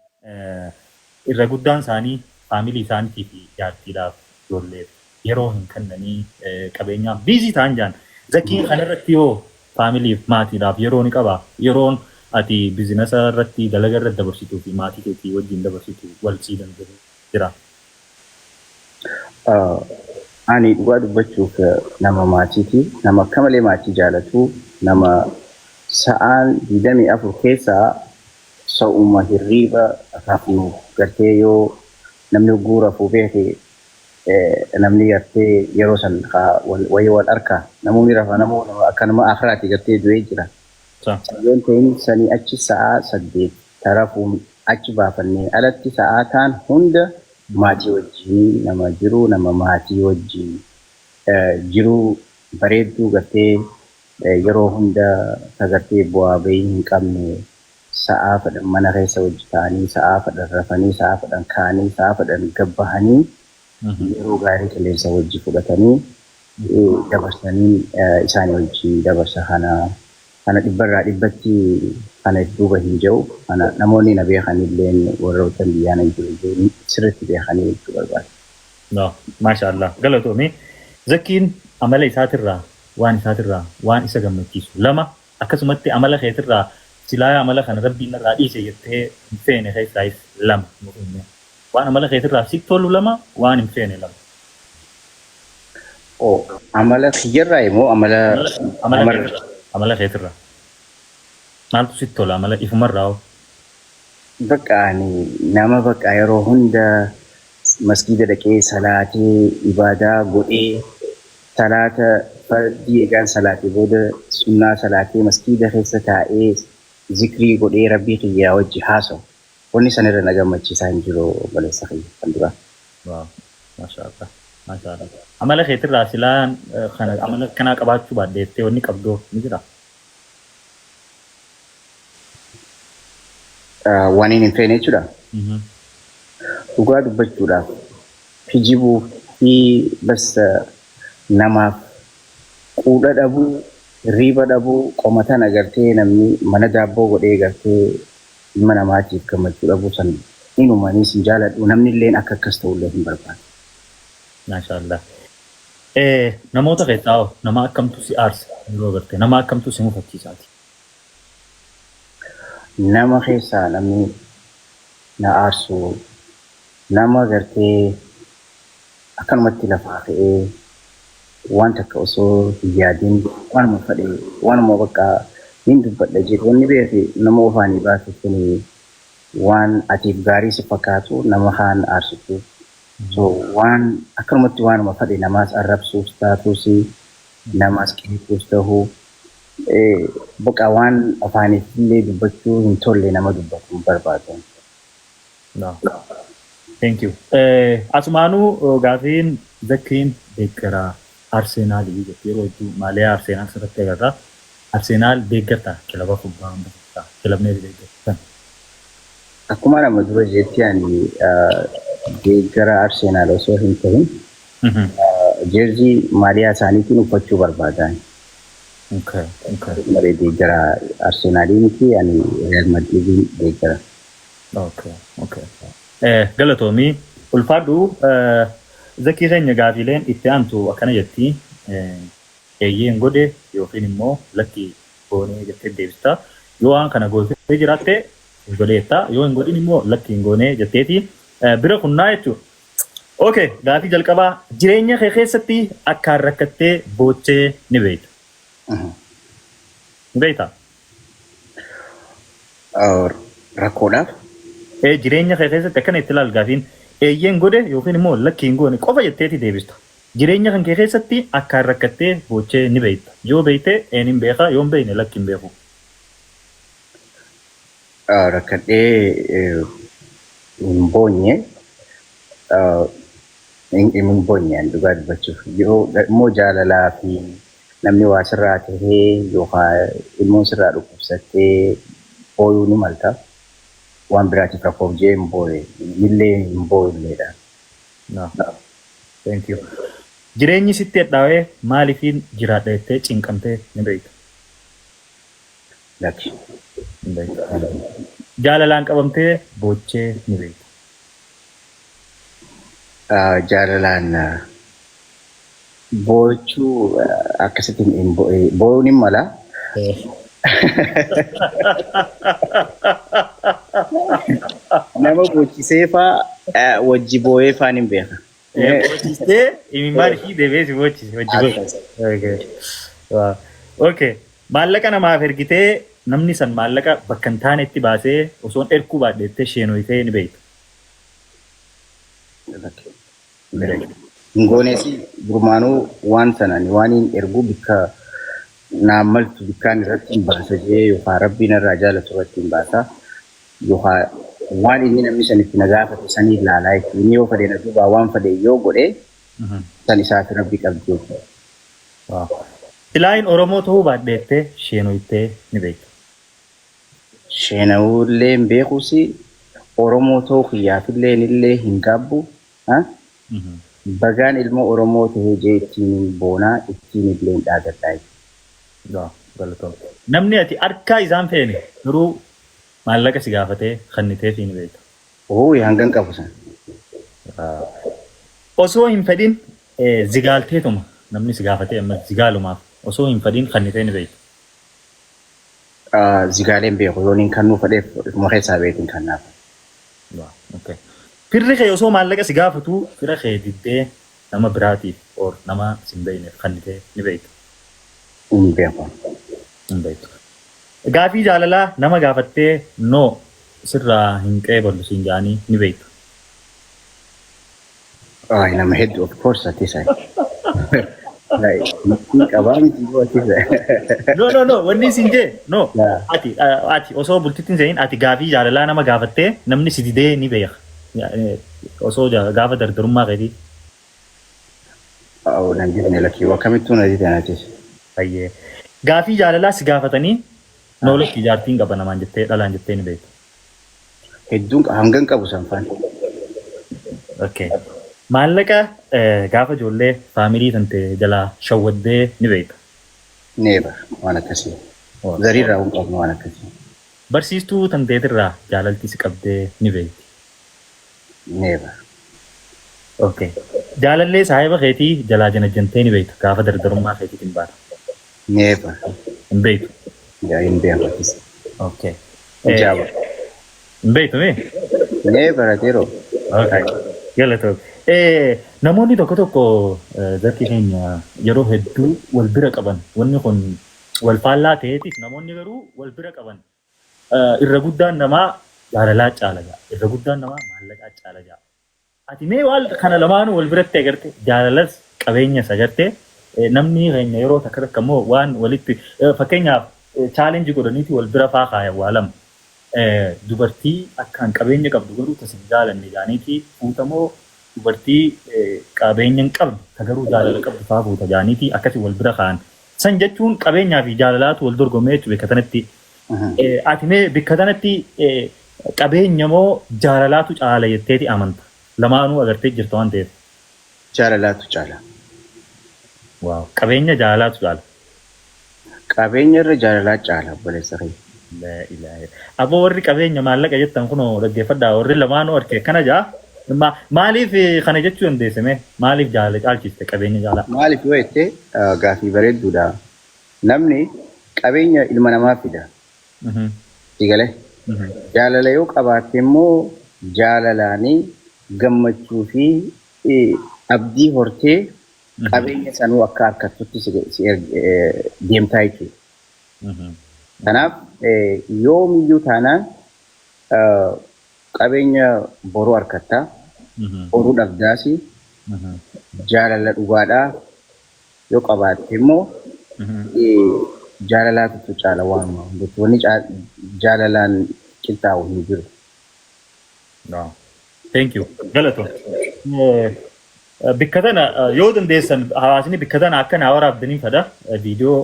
irra guddaan isaanii faamilii isaaniitii fi jaartiidhaaf ijoolleef yeroo hin kennanii, qabeenyaan busy ta'an jaan. Zakiin kanarratti yoo faamiliif maatiidhaaf yeroo ni qabaa? Yeroon ati business irratti, dalaga irratti dabarsituu fi maatii keetii wajjin dabarsitu wal sii danda'u jira? Ani dhugaa dubbachuuf nama maatiiti. Nama akka malee maatii jaalatu. Nama sa'aan 24 keessaa sa'uma hirriiba rafnu gartee, yoo namni hogguu rafuu beeke, namni gartee yeroo san wayii wal arka, namoonni rafa, namoonni akka nama akiraati gartee du'ee jira. Yoon ta'in sanii achi sa'aa 8 tarafuun achi baafannee alatti sa'aa taan hunda maatii wajjin nama jiru, nama maatii wajjin jiruu bareedduu gartee yeroo hunda sagartee bu'aa bahii hin qabne, sa'aa fedhan mana keessa wajji ta'anii, sa'aa fedhan rafanii, sa'aa fedhan ka'anii, sa'aa fedhan gabbahanii, yeroo gaarii qilleensa wajji fudhatanii dabarsanii isaanii wajjin dabarsa. Kana dhibbarraa dhibbatti kana duuba hin jiru. Kana namoonni na beekanillee, warroota biyyaa jiru, sirriitti beekanii jechuu barbaada. No, maasha Allah. Galatoomi. Zakkiin amala isaatirraa, waan isaatirraa waan isa gammachiisu lama, akkasumatti amala keetirraa silaa amala kana Rabbiin irraa dhiise jettee hin feene keessaayis lama nuuf himi. Waan amala keetirraa sitti tolu lama, waan hin feene lama. Oh, amala kiyyarraa immoo amala Amala keetirraa. Amala keetirraa. Maaltu sitti tola amala ifumarraa hoo? Bakka ani nama bakka yeroo hunda masgiida dhaqee salaatee ibaadaa godhee, salaata fardii eegaan salaatee booda sunnaa salaatee, masgiida keessa taa'ee zikrii godhee Rabbii kiyyaa wajji haasa'u. Wanni sanirra na gammachiisaa hin jiru, obboleessa kiyya kan duraa. Waaw. Maasha Allah. Maasha Allah. Amala keetirraa silaan kana amala akkanaa qabaachuu baadheettee wanni qabdoo ni jira? Waan hin feene jechuudha. Dhugaa dubbachuudhaaf kijibuu fi bas namaaf quudha dhabuu, hirriiba dhabuu, qomatan agartee namni mana daabboo godhee gartee ilma namaatiif gammachuu dhabuu san inumaniis hin jaaladhu, namni illeen akka akkas ta'ullee hin barbaadu. Maasha Allah. Namoota keessaa hoo nama akkamtu si aarsa yeroo agarte? Nama akkamtu si mufachiisaati? Nama keessaa namni na aarsu nama gartee akkanumatti lafaa ka'ee waan takka osoo hin yaadin waanuma fedhe, waanuma bakka nin dubbadha jedhu. Wanni beeki nama ofaanii baatu kun waan atiif gaarii si fakkaatu nama kaan aarsitu. So waan akkanumatti waanuma fedhe namaas arrabsuus taatus, namaas qeequus ta'uu, bakka waan afaaniif illee dubbachuu hin tolle nama dubbatu hin barbaadu. No. Thank you. Asumaanuu gaafiin Zakkiin deeggaraa Arseenaalii jetti, yeroo hedduu maaliyaa Arseenaal sirratti agarra. Arseenaal deeggarta, kilaba kubbaa hunda keessaa kilabni ati deeggartan? Akkuma nama dura jetti, ani deeggara Arseenaal osoo hin ta'in jeerzii maaliyaa isaaniitiin uffachuu barbaadan. Malee deeggara Arseenaalii miti, ani Real Madridiin deeggara. Okay. Galatoomii, ulfaadhu Zakii keenya. Gaafiileen itti aantu akkana jetti: eeyyeen godhe yookiin immoo lakki goonee jettee deebista. Yoo waan kana gootee jiraatte hin godheetta, yoo hin godhin immoo lakki hin goonee jetteeti bira kunnaa jechuudha. Okay, gaafii jalqabaa: jireenya kee keessatti akkaan rakkattee boochee ni beekta? Ni beektaa? Rakkoodhaaf? Jireenya kee keessatti akkana itti ilaal, gaafiin eeyyeen godhe yookiin immoo lakki hin goone qofa jetteeti deebista. Jireenya kan kee keessatti akkaan rakkattee boochee ni beekta? Yoo beekte een hin beeka, yoo hin beekne lakki hin beeku. Rakkadhee hin boonye, hin boonye ani dhugaa dubbachuuf. Yoo immoo jaalalaa fi namni waa sirraa tahee yookaan ilmoon sirraa dhukkubsattee booyuu ni malta. Waan biraatiif rakkoof jee hin booye, illee hin booyulleedha. No. Thank you. Jireenyi sitti hadhaawee maaliifiin jiraadha jettee cinqamtee ni beekta? Lakki. Hin beekta. Jaalalaan qabamtee boochee ni beekta? Jaalalaan boochuu akkasitti hin booyuun hin mala. Nama boochisee faa wajji booyee faan hin beeka. Boochistee imimmaan ishii deebi'ee si boochise wajji boochise. Okay. Wow. Okay. Maallaqa namaaf ergitee namni san maallaqa bakka hin taanetti baasee osoon erguu baadheettee sheenoyitee ni beekta? Ni beekta. Hin gooneesi, durmaanuu waan sana ani waan hin ergu bikka naan maltu bikkaan irratti hin baasa jee yookaan rabbiin irraa jaalatu irratti hin baasa yookaan waan inni namni san itti na gaafate sanii ilaalaa jechuudha. Inni yoo fedhe na duubaa waan fedhe yoo godhe san isaaf rabbi qabdi jechuudha. Wow. Silaayin Oromoo ta'uu baadheettee sheenoyitee ni beekta? Sheenawullee hin beekusi, Oromoo ta'uu kiyyaafillee illee hin gaabbu. Bagaan ilma Oromoo tahee jee ittiin boonaa, ittiin illee hin dhaagadhaa jechuudha. Wow, galatoom. Namni ati harkaa isaan feene garuu maallaqa si gaafatee kenniteefii ni beekta? Oo, hangan qabu san. Osoo hin fedhin zigaalteetuma namni si gaafatee amma zigaalumaaf osoo hin fedhin kennitee ni beekta? Zigaaleen beeku, yoon hin kannuu fedheef ifuma keessaa beekin kannaaf. Wow, okay. Firri kee osoo maallaqa si gaafatu fira kee diddee nama biraatiif or nama si hin beekneef kennitee ni beekta? Hin beeku. Hin beektu. Gaafii jaalalaa nama gaafattee no sirraa hin qeeballu siin jedhanii ni beekta? Ay, nama hedduu, of course, ati isa. Hin qabaa miti yoo ati isa. No, wanni isin jee no, ati osoo bultitti hin seenin ati gaafii jaalalaa nama gaafattee namni si didee ni beeka. Osoo gaafa dardarummaa keetii. Oh, nan didne, lakkii, akkamittuu na dide atis. Fayyee. Gaafii jaalalaa si gaafatanii no lakkii jaartiin qaba namaan jettee, dhalaan jettee ni beekta? Hedduun, hangan qabu san faan. Okay. Maallaqa gaafa ijoollee family tante jalaa shawwaddee ni beekta? Never, waan akkasii. Zariirraa hin qabnu waan akkasii. Barsiistuu tanteetirraa jaalalti si qabdee ni beekti? Never. Okay. Jaalallee saahiba keetii jalaa janajjantee ni beekta gaafa dardarummaa keetiitiin baata? Never. Hin beektu. Yaa, hin beeku atis. Okay. Ijaaba. Hin beektu mee? Never, ateeroo. Okay. Galatoom. Namoonni tokko tokko, zakki keenya, yeroo hedduu wal bira qaban, wanni kun wal faallaa ta'eetis namoonni garuu wal bira qaban. Irra guddaan namaa jaalalaa caala ja'a. Irra guddaan namaa maallaqaa caala ja'a. Ati mee waan kana lamaanuu wal biratti agarte, jaalalas qabeenyas agarte, namni keenya yeroo takka takka immoo waan walitti fakkeenyaaf challenge godhaniiti wal bira faa kaayan waa lama. Dubartii akkaan qabeenya qabdu garuu ta sin jaalanne jaaniiti fuutamoo, dubartii qabeenya hin qabne ta garuu jaalala qabdu faa fuuta jaaniiti akkasii wal bira kaa'an. San jechuun qabeenyaa fi jaalalaatu wal dorgomee jechuudha bakka tanatti. Ati mee bakka tanatti qabeenya moo jaalalaatu caala jetteeti amanta? Lamaanuu agartee jirta waan ta'eef. Jaalalaatu caala. Waaw, qabeenya jaalalaatu caala. Qabeenya irra jaalalaa caala, obboleessa kiyya. Laa ilaaha. Aboo, warri qabeenya maallaqa jettan kunoo dhaggeeffadhaa, warri lamaanuu arke kana jaa. Maaliif kana jechuu dandeesse mee? Maaliif jaalala caalchiste qabeenya jaalaa? Maaliif yoo jette, gaafii bareedduudha. Namni qabeenya ilma namaa fida. Si galee? Jaalala yoo qabaatte immoo jaalalaanii gammachuu fi abdii hortee qabeenya sanuu akka harkattutti si deemtaa jechuudha. Kanaaf yoomiyyuu taanaan qabeenya boruu harkattaa, boruu dhabdaasi, jaalala dhugaadhaa yoo qabaatte immoo jaalalaatu caala waanuma hundatti. Wanni jaalalaan qixxaa'u hin jiru. No. Thank you. Galatoom. Bikka tana yoo dandeessan hawaasni bikka tana akka naa waraabdaniin fada. Viidiyoo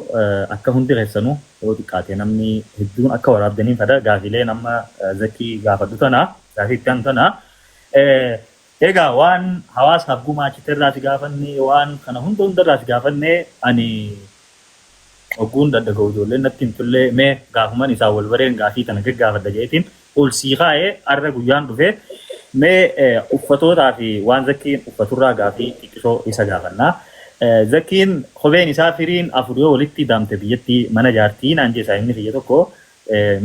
akka hundi keessanuu yoo xiqqaate namni hedduun akka waraabdaniin fada. Gaafiileen amma Zakii gaafadhu tana, gaafii itti aanu tana. Egaa waan hawaasaaf gumaachite irraa si gaafanne, waan kana hunda hundarraa si gaafanne, ani ogguun daddaga'u ijoolleen natti himtullee mee gaafuman isaan wal bareen gaafii tana gaggaafadha jeetiin ol sii kaa'ee har'a guyyaan dhufee mee uffatootaa fi waan Zakkiin uffaturraa gaafii xiqqisoo isa gaafannaa. Zakkiin kopheen isaa firiin afur yoo walitti daamte biyyatti mana jaartii naan jeessa inni kiyya tokko,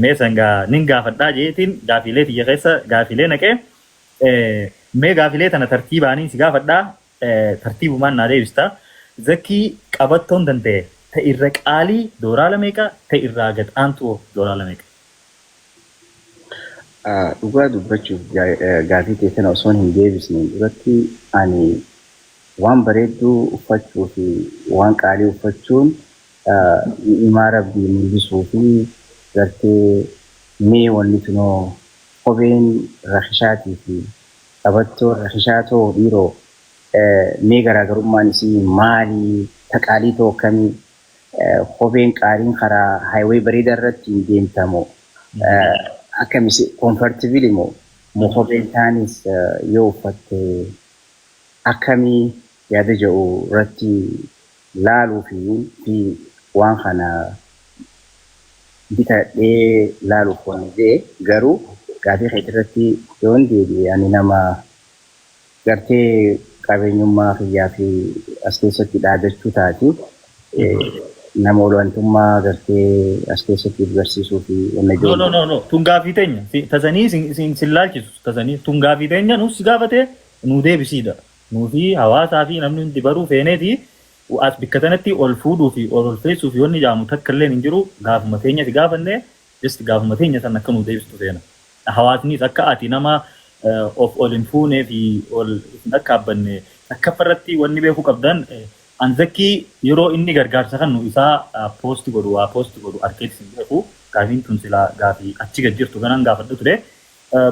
mee sangaa nin gaafadhaa jeetiin gaafiilee tiyya keessa gaafiilee naqee, mee gaafiilee tana tartiibaanii si gaafadhaa, tartiibumaan naa deebista. Zakkii, qabattoon danda'e ta irra qaalii doolaara meeqa, ta irraa gad aantu doolaara meeqa? Dhugaa dubbachuuf, gaafii kee kana osoo hin deebisneen duratti, ani waan bareedduu uffachuu fi waan qaalii uffachuun ni'imaa Rabbii mul'isuu fi gartee mee wanni tunoo kopheen rakishaatii fi qabattoon rakishaa too dhiiroo mee garaagarummaan isii maalii, ta qaalii too akkamii, kopheen qaaliin karaa highway bareedaa irratti hin deemtamoo, akkamis comfortable moo kopheen taanis yoo uffatte akkamii yaada jedhu irratti laaluu fi waan kana bitadhee laaluuf waan jedhe. Garuu gaafii keetii irratti yoon deebi'e, ani nama gartee qabeenyummaa kiyyaa fi as keessatti dhaadachuu taati. Nama olaantummaa gartee as keessatti garsiisuu fi wanna No, no, no, no. Tun gaafii teenya. Tasanii sin laalchisu. Tasanii tun gaafii teenya nuuf si gaafate nuu deebisiidha. Nuu fi hawaasaa fi namni hundi baruu feeneeti as bikka tanatti ol fuudhuu fi ol ol feessuu fi wanni jaamu takka illee hin jiru. Gaafuma teenya si gaafanne, just gaafuma teenya san akka nuu deebistu feena. Hawaasnis akka ati nama of ol hin fuunee fi ol hin akkaabbanne takkaffa irratti wanni beekuu qabdan, Anzakkii yeroo inni gargaarsa kennu isaa post godhu, waa post godhu arkeetis hin beeku. Gaafiin tun silaa gaafii achi gad jirtu kanan gaafadhu ture.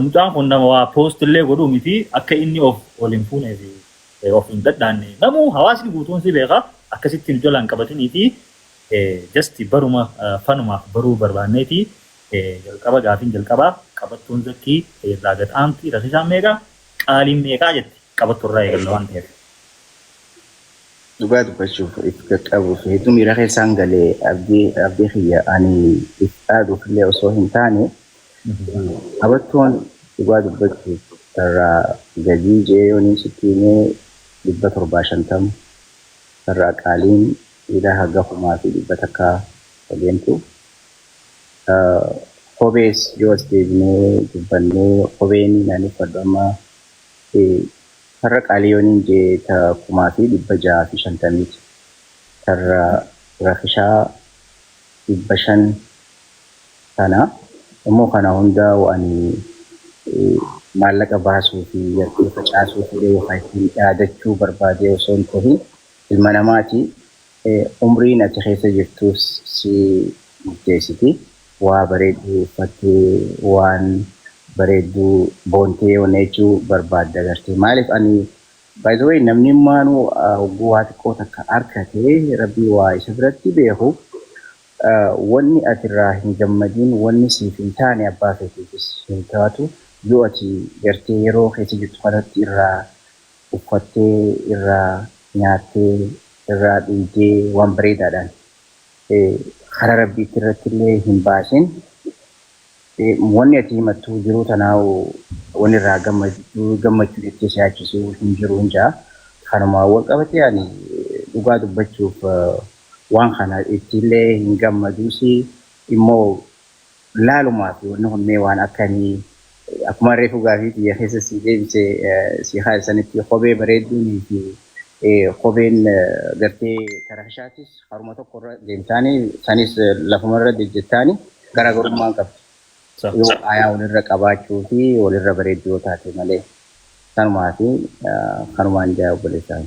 Mucaan kun nama waa post illee godhuu miti, akka inni of ol hin fuunee fi of hin dhadhaanne namuu hawaasni guutuun si beeka. Akkasitti nu jalaan qabatinii fi just baruma fanumaaf baruu barbaanneeti. Jalqaba gaafiin jalqabaa, qabattoon Zakkii irraa gad aanti rakisaan meeqa, qaaliin meeqaa jetti? Qabattoo irraa eegalla waan ta'eef. Dhugaa dubbachuuf, if qaqqabuuf hedduu miira keessaan galee, abdii kiyya, ani if dhaaduuf illee osoo hin taane, qabattoon dhugaa dubbachuuf irraa gadii jee yooniin sitti himee 750, irraa qaaliin hidha haga 1100 deemtu. Kophees yoo as deebinee dubbannee, kopheen ani uffadhu amma farra qaalii yooniin jee ta 1650ti. Tarra rakishaa 500 kana immoo kana hunda ani maallaqa baasuu fi gartee facaasuu fedhee yookaan ittiin dhaadachuu barbaadee osoo hin ta'in, ilma namaati, umriin ati keessa jirtus si murteessiti. Waa bareedduu uffattee, waan bareedduu boontee wanna jechuu barbaadda gartee. Maaliif ani, by the way, namni maanuu hogguu waa xiqqoo takka arkatee Rabbii waa isa biratti beeku, wanni ati irraa hin gammadin, wanni siif hin taane abbaa feetiifis hin taatu. Yoo ati gartee yeroo keessa jirtu kanatti irraa uffattee, irraa nyaattee, irraa dhuydee, waan bareedaadhaan karaa Rabbiitti irratti illee hin baasin, wanni ati himattu jiruu tanaa wanni irraa gammachuu jettee si yaachisuu hin jiru hin jaa. Kanuma wal qabatee ani dhugaa dubbachuuf waan kana ittiillee hin gammaduusi. Immoo laalumaa fi wanni kun mee waan akkamii, akkuma reefu gaafii xiyya keessa si deebise si haasanitti, kophee bareedduunii fi kopheen gartee tarakishaatis haruma tokko irra deemtaanii sanis lafuma irra jejjettaanii garaagarummaa hin qabdu. Yoo aayaa walirra qabaachuu fi walirra bareedduu yoo taate malee, sanumaa fi kanumaan jaa, obboleessaa.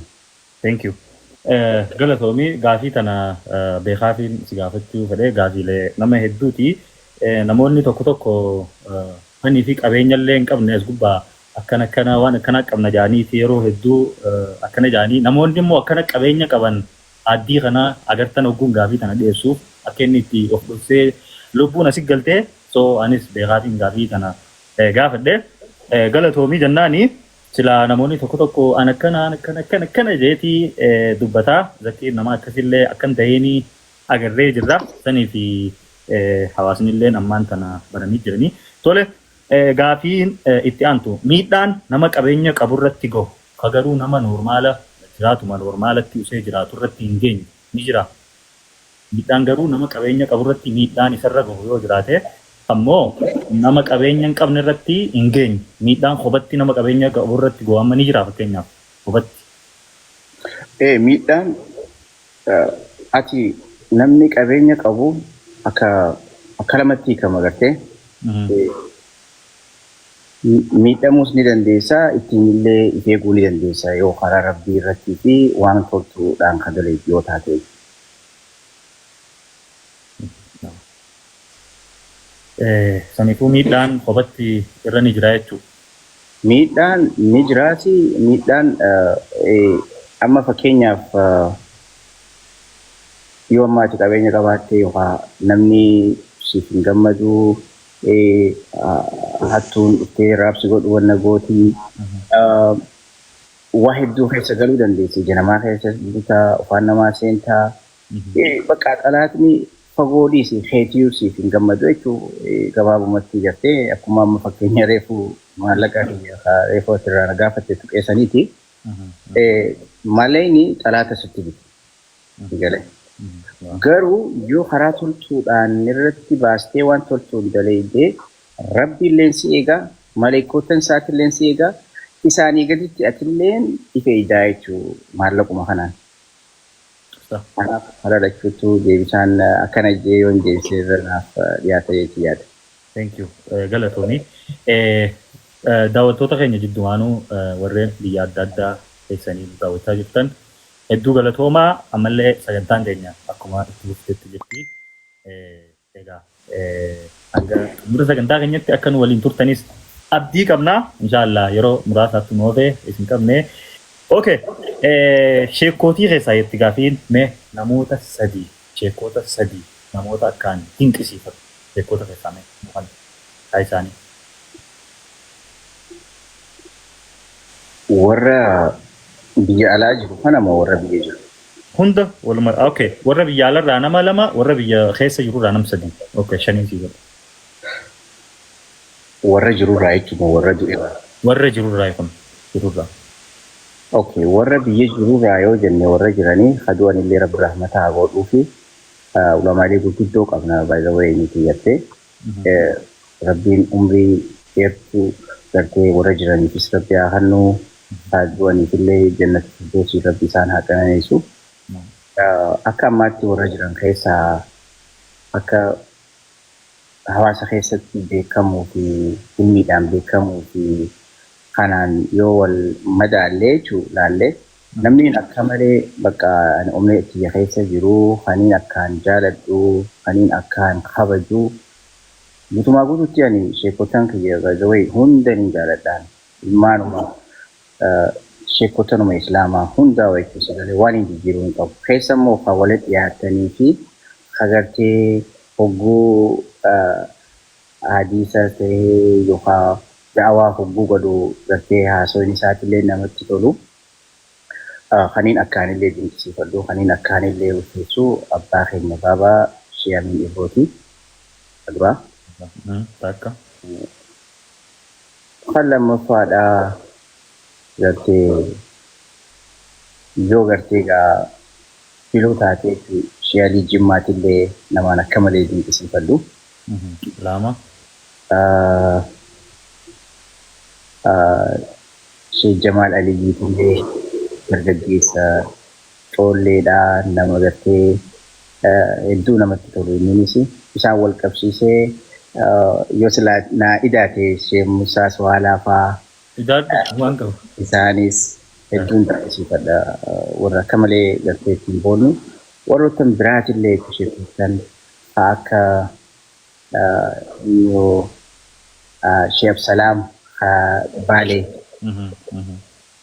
Thank you. Galatoomii. Gaafii tana beekaafiin si gaafachuu fedhee, gaafiilee nama hedduuti. Namoonni tokko tokko fanii fi qabeenya illee hin qabne as gubbaa akkana akkana waan akkana qabna jedhaniiti yeroo hedduu akkana jedhanii, namoonni immoo akkana qabeenya qaban addii kana agartan ogguun gaafii tana dhiyeessuuf akka inni itti of dhoksee lubbuun asi galtee. So anis beekaatiin gaafii tana gaafadhe. Galatoomii jennaani silaa namoonni tokko tokko an akkana an akkana akkana akkana jeetii dubbataa. Zakkiin nama akkasillee akkan ta'eenii agarree jirra sanii fi hawaasni illee ammaan tana baranii jiranii. Tole, gaafiin itti aantu, miidhaan nama qabeenya qaburratti gahu ka garuu nama normal jiraatuma normalatti usee jiraatu irratti hin geenye ni jira. Miidhaan garuu nama qabeenya qaburratti miidhaan isarra gahu yoo jiraate, ammoo nama qabeenya hin qabne irratti hin geenye, miidhaan kophatti nama qabeenya qabu irratti gahu amma ni jira, fakkeenyaaf kophatti. Miidhaan ati namni qabeenya qabu akka lamatti hiikama gartee. Miidhamuus ni dandeessa, ittiin illee if eeguu ni dandeessa yoo karaa Rabbii irrattii fi waan toltuudhaan kan dalagu yoo taate. Saniifuu miidhaan kophatti irra ni jira jechuudha. Miidhaan ni jiraati. Miidhaan amma fakkeenyaaf yoo amma ati qabeenya qabaatte yookaan namni siif hin gammadu, hattuun dhuftee raabsi godhu wanna gootii, waa hedduu keessa galuu dandeessi. Ija namaa keessa butaa, afaan namaa seentaa. Bakka xalaatni fagoo dhiisi, keetiyyuu siif hin gammadu jechuu gabaabumatti gartee, akkuma amma fakkeenya reefu maallaqa reefu asirraa na gaafatte tuqeessaniiti. Maleyni xalaata sitti bitu. Galee. Garuu yoo karaa toltuudhaan irratti baastee waan toltuun dalaydee, Rabbi illeen si eegaa, maleekkotan isaatilleen si eegaa, isaanii gaditti atilleen ife eeydaa jechuu maallaquma kanaan. Kanaaf karaa lachuutu deebisaan akkana jee yoon deebisee irra naaf dhiyaata jeetii yaada. Thank you. Galatoomii. Daawwattoota keenya jiddumaanuu warreen biyya adda addaa keessanii nu daawwachaa jirtan, hedduu galatoomaa. Ammallee sagantaan keenya akkuma itti fuftetti jirti. Egaa hanga xumura sagantaa keenyatti akka nu waliin turtanis abdii qabna. Inshaallah yeroo muraasaatti nu ofe isin qabne. Okay. Sheekootii keessaa itti gaafiin, mee namoota sadii, sheekota sadii, namoota akkaan dinqisiifatu sheekota keessaa mee nu kan isaanii. Warra biyya alaa jiru kana moo warra biyya jiru? Hunda waluma, okay. Warra biyya alarraa nama lama, warra biyya keessa jirurraa nama sadii. Okay, shanii sii godha. Warra jirurraa jechuun moo warra du'e? Warra jirurraa kun jirurraa. Okay, warra biyya jirurraa yoo jenne, warra jiranii hadu'an illee Rabbi rahmata haa godhuu fi ulamaalee gurguddoo qabna, by the way, nuti gartee. Rabbiin umrii dheertuu gartee warra jiraniifis Rabbi haa kennu, haa du'aniif illee jannata firdawsii Rabbi isaan haa qananiisu. Akka ammaatti warra jiran keessaa akka hawaasa keessatti beekamuu fi ilmiidhaan beekamuu fi kanaan yoo wal madaallee jechuu laallee, namni akka malee bakka ani onnee tiyya keessa jiru, kaniin akkaan jaaladhu, kaniin akkaan kabaju, Guutumaa guututti ani sheekotaan kiyya by the way hunda ni jaaladhaan. Ilmaanuma sheekotanuma islaamaa hundaa waytu sagalee waan hin jijjiiruu hin qabu. Keessa immoo kan walitti dhiyaatanii fi agartee hogguu hadiisa ta'ee yookaan da'awaa hogguu godhu gartee haasoon isaatillee namatti tolu. Kaniin akkaanillee dinqisiifadhu, kaniin akkaanillee ulfeessu abbaa keenya baabaa Shee Amiin Ibrooti. Duraa. Takka. Kan lammaffaadhaa gartee yoo gartee gaa filuu taatee Shee Alii Jimmaatillee namaan akka malee dinqisiifadhu. Lama. Shee Jamaal Aliyyiitillee dargaggeessa coolleedhaa, nama gartee hedduu namatti tolu. Inninis isaan wal qabsiisee yoo silaa naa idaate Shee Musaa Suwaalaa faa. Idaadhu waan qabu. Isaanis hedduun dinqisiifadha. Warra akka malee gartee ittiin boonu. Warroottan biraatillee sheekotan akka Shee Absalaam Baalee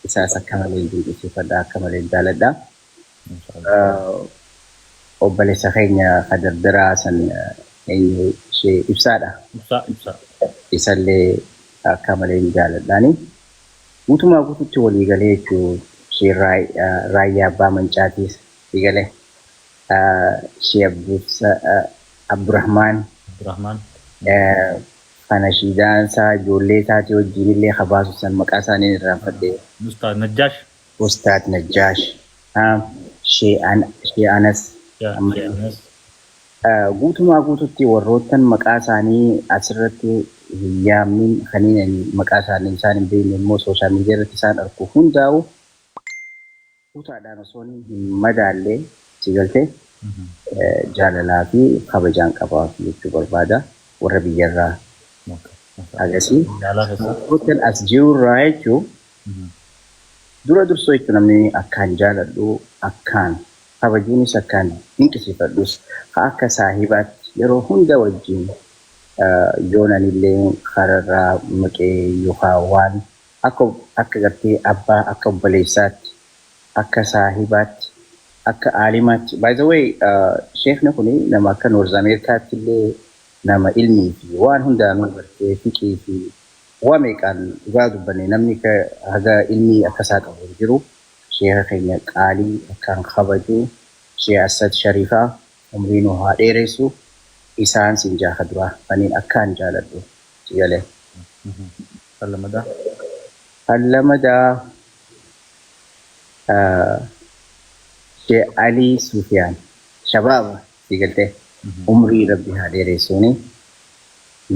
isaas akka malee dinqisiifadha, akka malee jaaladha. Obboleessa keenya kadardaraa san eenyu ishee ibsaadha. Ibsaa, ibsaa. Isallee akka malee jaaladhaani. Guutumaa guututti walii galee jechuun ishee Raayyaa Abbaa Mancaatiis galee ishee Abdurrahmaan. Abdurrahmaan. Kana shiidaan isaa ijoollee isaatii wajjin illee habaasu san maqaa isaanii irraanfadhe. Ustaad Najjaash. Ustaad Najjaash. Shee Anas. Guutumaa guututti warroottan maqaa isaanii asirratti hin yaamnin, kanneen maqaa isaanii isaan hin beekne immoo social media irratti isaan argu hundaa'u kutaadhaan osoo hin madaallee si galtee jaalalaa fi kabajaan qabaaf jechuu barbaada warra biyyarraa agasii. Warroottan as jirurraa jechuun dura dursoo jechuun namni akkaan jaaladhu, akkaan kabajuunis, akkaan dinqisiifadhus, akka saahibaatti yeroo hunda wajjin yoonanillee kararraa maqee yookaan waan akka gartee abbaa, akka obboleessaatti, akka saahibaatti, akka aalimaatti. By the way, sheekni kun nama akka North Ameerikaatti illee nama ilmii fi waan hundaanuu gartee fiqii fi waa meeqaan dhugaa dubbanne namni haga ilmii akkasaa qabu hin jiru. Sheeka keenya qaalii akkaan kabaju, Shee Asad Sharifaa, umrii nu haa dheeressu. Isaan sin jaaka duraa kaniin akkaan jaaladhu si galee. Kan lammadaa. Kan lamadaa Shee Alii Sufiyaan shabaaba si galtee umrii rabbi haa dheeressuuni,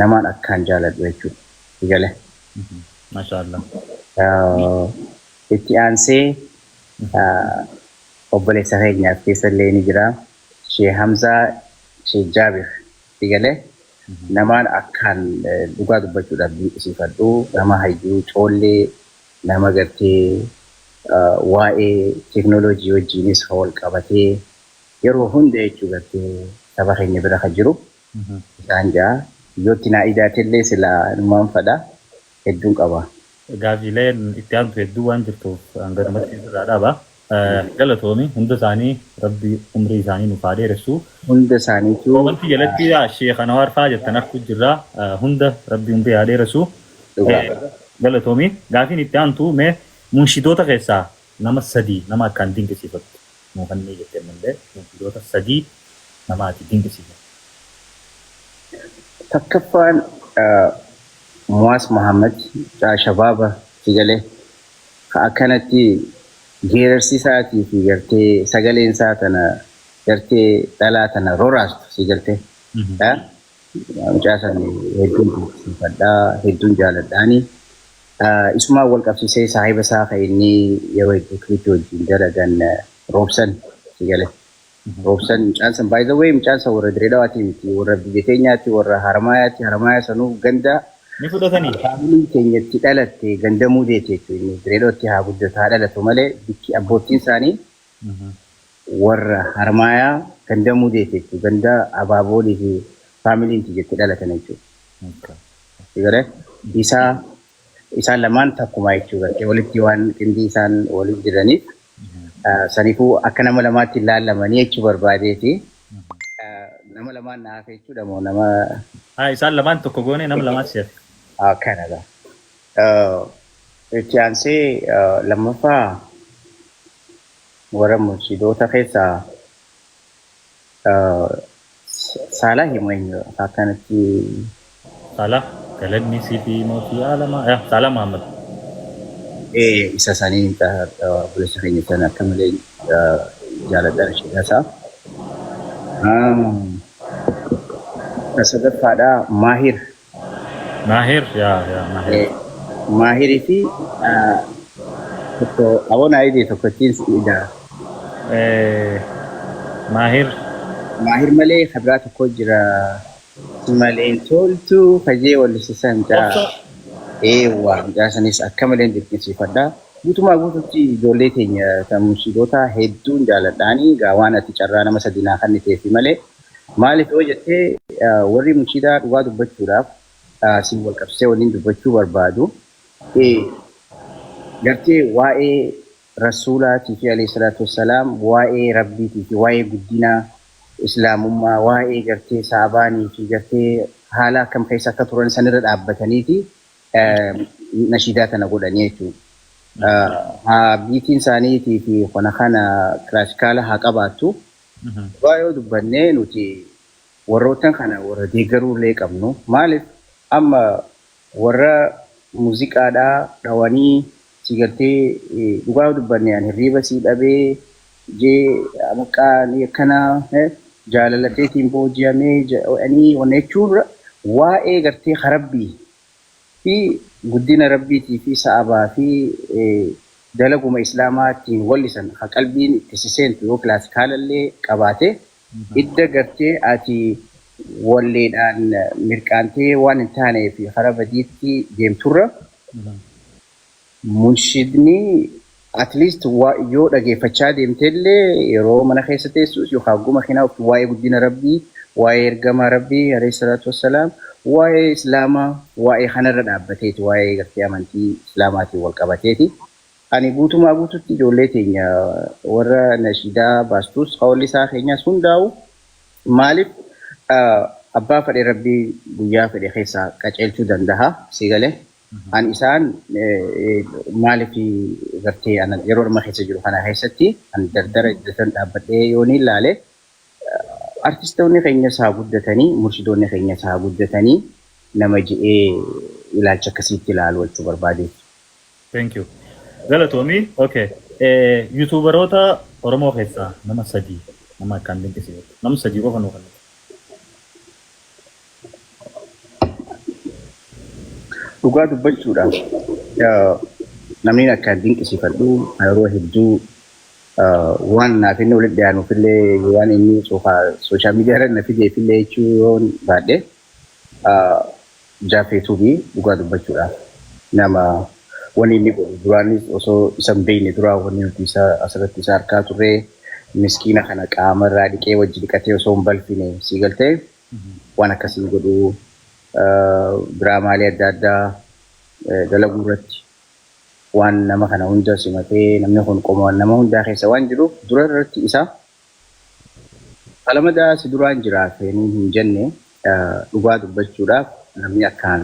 namaan akkaan jaaladhu jechuudha si galee. Maashaallah. Itti aansee obboleessa keenyaaf keessallee ni jira. Shee Hamzaa Shee Jaabir si galee namaan akkaan dhugaa dubbachuudhaaf dinqisiifadhu, nama hayyuu coollee, nama gartee waa'ee teeknooloojii wajjinis wal qabatee yeroo hunda jechuu gartee saba keenya bira kan jiru isaan jaa. Yootti naa idaatellee silaa numaan fadha hedduun qaba. Gaafiileen itti aantu hedduu waan jirtuuf hanganumatti irraa dhaaba. Galatoomi, hunda isaanii rabbi umrii isaanii nuuf haa dheeressu. Hunda isaaniitu. Wanti jalatti Sheekh Anwaar fa'aa jettan arguu jirra. Hunda rabbi umrii haa dheeressu. Galatoomi. Gaafiin itti aantu, mee munshidoota keessaa nama sadii nama akkaan dinqisiifattu nuu kanneen jettee malee, munshidoota sadii nama ati dinqisiifattu. Takkaffaan Muwaas Muhammad shabaaba si galee akkanatti geerarsi isaatii fi gartee sagaleen isaa tana gartee dhalaa tana roraastu si galtee. Mucaa san hedduun dinqisiifadhaa, hedduun jaaladhaani. Isumaan wal qabsiisee saahiba isaa kan inni yeroo hedduu clip wajjin dalagan Roobsan si galee. Roobsan mucaan san, by the way, mucaan san warra Diree Dhawaatii miti, warra biyya keenyaatti, warra Harmaayaatti, Harmaayaa sanuu ganda Ni fudhatanii? Faamiliin keenyatti dhalatte gandamuu deete jechuudha. Inni Diree Dhawaatti haa guddatu haa dhalatu malee bikki abboottiin isaanii warra Harmaayaa gandamuu deete jechuudha. Ganda abaaboolii fi faamiliin jetti dhalatan jechuudha. Garee isaa isaan lamaan takkuma jechuu gartee walitti waan qindii isaan walitti jiraniif saniifuu akka nama lamaatti ilaalamanii jechuu barbaadeeti. Nama lamaan na hafe jechuudha moo nama? Haa, isaan lamaan tokko goone, nama lamaatti si hafe. Kanadha. Itti aansee lammaffaa warra munshidoota keessaa Saalaa himu eenyu akkanatti? Saalaa galanni si fi mootii aalamaa. Yaa Saalaa Muhammad. Isa sanii obboleessa keenya sana akka malee jaaladha nashiidaa isaa. Sadaffaadha Maahir. Maahir, yaa yaa Maahir. Maahirii fi tokko aboon ayidee tokkottiin ida. Maahir. Maahir malee kabiraa tokko jira. Si malee hin toltu kajee wallisisan mucaa. Obsa. Eewwa, mucaa sanis akka malee dinqisiifadha. Guutumaa guututti ijoollee teenya kan munshidoota hedduun jaaladhaani gaa waan ati carraa nama sadi naa kenniteefi malee, maaliif yoo jettee, warri munshidaa dhugaa dubbachuudhaaf siin wal qabsee waliin dubbachuu barbaadu gartee waa'ee rasuulaatii fi alayhi salaatu wassalaam, waa'ee rabbiitii fi waa'ee guddina islaamummaa, waa'ee gartee saabaanii fi gartee haala akkam keessa akka turan sanirra dhaabbataniiti nashiidaa tana godhanii jechuudha. Haa biitiin isaaniitii fi kana kana kilaasikaala haa qabaattu. Dhugaa yoo dubbannee, nuti warroottan kana warra deeggaruu illee qabnu. Maaliif, amma warra muuziqaadhaa dhawanii si gartee dhugaa yoo dubbanne ani hirriiba sii dhabee jee maqaan akkana jaalalateetiin booji'amee jedhanii wanna jechuun waa'ee gartee harabbii fi guddina rabbiitii fi sa'abaa fi dalaguma islaamaa ittiin wallisan ha qalbiin itti si seentu yoo kilaasikaalallee qabaate, idda gartee ati walleedhaan mirqaantee waan hin taanee fi karaa badiitti deemturra, munshidni at least yoo dhageeffachaa deemtellee, yeroo mana keessa teessus yookaan guma kinaa waa'ee guddina rabbii, waa'ee ergamaa rabbii alayhi salaatu wassalaam, waa'ee islaamaa, waa'ee kanarra dhaabbateeti, waa'ee gartee amantii islaamaatiin wal qabateeti. Ani guutumaa guututti ijoollee teenya warra nashiidaa baastus hawalli isaa keenyaas hundaa'u, maaliif, abbaa fedhe rabbii guyyaa fedhe keessaa qaceelchuu danda'a si galee. Ani isaan maaliif gartee ana yeroo amma keessa jiru kana keessatti ani dardara iddatan dhaabbadhee yoo ni ilaale, artistoonni keenyas haa guddatanii, murshidoonni keenyas haa guddatanii nama je'ee ilaalcha akkasiitti ilaalu jechuu barbaadeeti. Thank you. Galatoomii. Okay. YouTuberoota Oromoo keessaa nama sadii nama akkaan dinqisiifatu. Nama sadii qofa nuu kennitu. Dhugaa dubbachuudhaaf, namni akkaan dinqisiifadhu yeroo hedduu waan naaf inni walitti dhiyaanuufillee, waan inni social media irra na fideefillee jechuu yoon baadhe, Jaafee Tuubii. Dhugaa dubbachuudhaaf, nama wanni inni godhu duraanis osoo isa hin beekne duraa wanni nuti isa asirratti isa harkaa turre, miskiina kana qaama irraa dhiqee wajji dhiqatee osoo hin balfine sii galtee waan akkasii godhu, diraamaalee adda addaa dalaguu irratti waan nama kana hunda simatee, namni kun qoma nama hundaa keessa waan jiruuf dura irratti isa qalamadaa si duraan jira feenii hin jenne. Dhugaa dubbachuudhaaf, namni akkaan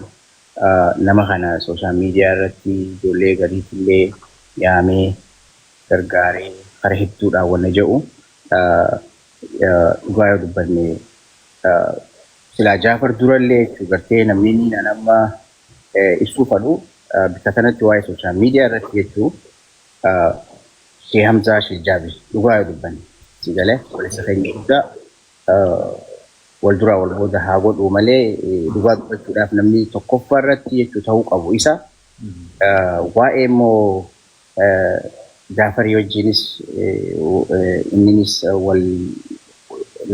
nama kana social media irratti ijoollee gariitillee yaamee gargaaree kara hedduudhaan wanna jedhu, dhugaa yoo dubbanne silaa Jaafar durallee jechuu gartee namni inni amma ibsuu fadhu bikka kanatti waa'ee social media irratti jechuu Shee Hamzaa Shee Jaabir. Dhugaa yoo dubbanne, si galee, obboleessa keenya guddaa wal duraa wal booda haa godhu malee, dhugaa dubbachuudhaaf namni tokkoffaa irratti jechuu ta'uu qabu isa. Waa'ee immoo Jaafarii wajjinis inninis wal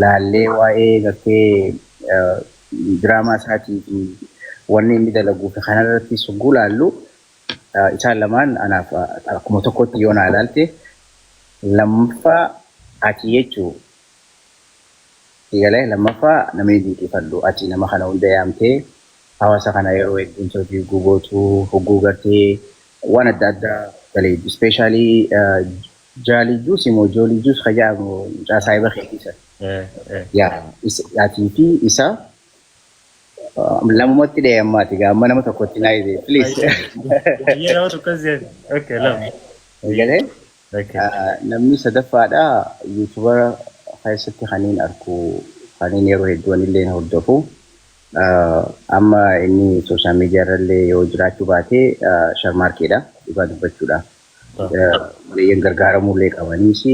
laallee, waa'ee gartee diraamaa isaatii fi wanni inni dalaguu fi kanarratti sugguu laallu, isaan lamaan anaaf akkuma tokkotti yoo naa ilaalte. Lammaffaa ati jechuu galee, lammaffaa namni dinqifadhu ati nama kana hunda yaamtee Hawaasa kana yeroo hedduu interview gootu, hogguu gartee waan adda addaa galee, especially Jaalii Juus immoo Joolii Juus ka jedhamu mucaa saahiba keetii sana. Yaa, atii fi isa lamumatti dhahee ammaati gaa, amma nama tokkotti naa hidhe, please. Baay'ee nama tokko si. Okay, lama. Galee Okay. namni sadaffaadha, YouTuber keessatti kaniin arku, kaniin yeroo hedduu anillee hordofu. Amma inni social media irrallee yoo jiraachuu baate, Sharmaarkeedha, dhugaa dubbachuudha. Maleeyyan gargaaramullee qabaniis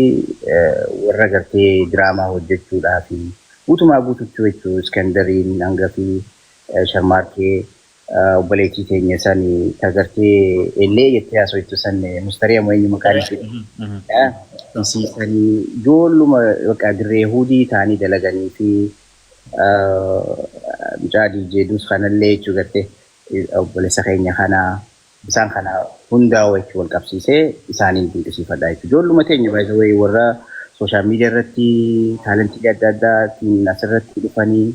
warra gartee diraamaa hojjechuudhaa fi guutumaa guututti jechuu, Iskandariin hanga fi Sharmaarkee, obboleettii teenya san ta gartee ellee jettee haasoftu san, Mustarii ammoo eenyu maqaan ishee. Isiisanii ijoolluma bakka dirree hudii ta'anii dalaganii fi mucaa DJ Dus kanallee jechuu, gartee obboleessa keenya kana, isaan kana hundaa'u jechuu, wal qabsiisee isaaniin dinqisiifadha jechuudha. Ijoolluma teenya baay'ee warra social media irratti talentii adda addaatiin asirratti dhufanii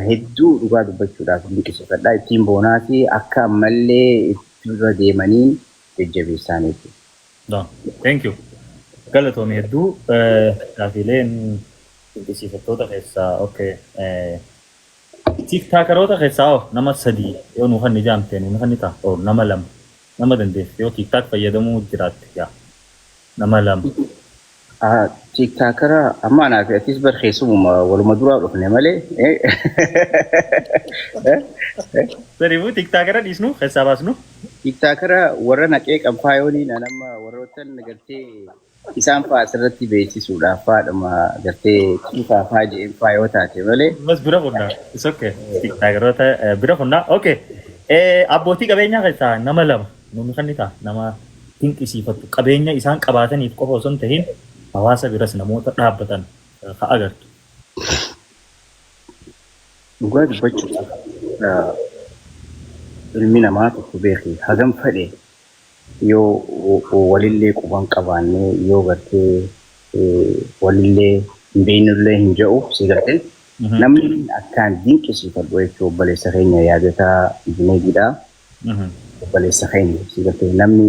hedduu dhugaa dubbachuudhaaf dinqisiifadha. Ittiin boonaati akka ammallee itti dura deemaniin jajjabeessaan jechuudha. Thank you. Galatoomii hedduu. Gaafiileen dinqisiifattoota keessaa, okay. TikTokeroota keessaa hoo nama sadii yoo nu kan ijaamte, nu kan ta'a, oo nama lama, nama dandeesse yoo TikTok fayyadamuu jiraatte, yaa nama lama. TikTokera amma anaa fi atis bar keessumuma waluma duraa dhufne malee. Saniifuu TikTokera dhiisnu, keessaa baasnu. TikTokera warra naqee qabfaayooniin amma warroottan gartee isaan fa'aa asirratti beeksisuudhaaf faadhuma gartee tiifaa fa'aa jedheen fa'aa yoo taate malee. Bas, bira funnaa. It's okay. TikTokeroota bira funnaa. Okay. Abbootii qabeenyaa keessaa nama lama nu kan ta'a, nama dinqisiifattu, qabeenya isaan qabaataniif qofa osoo hin tahin hawaasa biras namoota dhaabbatan ka agartu. Dhugaa dubbachuudhaaf, ilmi namaa tokko beeki hagam fedhe yoo walillee quban qabaannee, yoo gartee walillee hin beeknullee hin jedhu si gartee, namni akkaan dinqisiifadhu jechuun obboleessa keenya Yaadataa Juneediidha. Obboleessa keenya si gartee, namni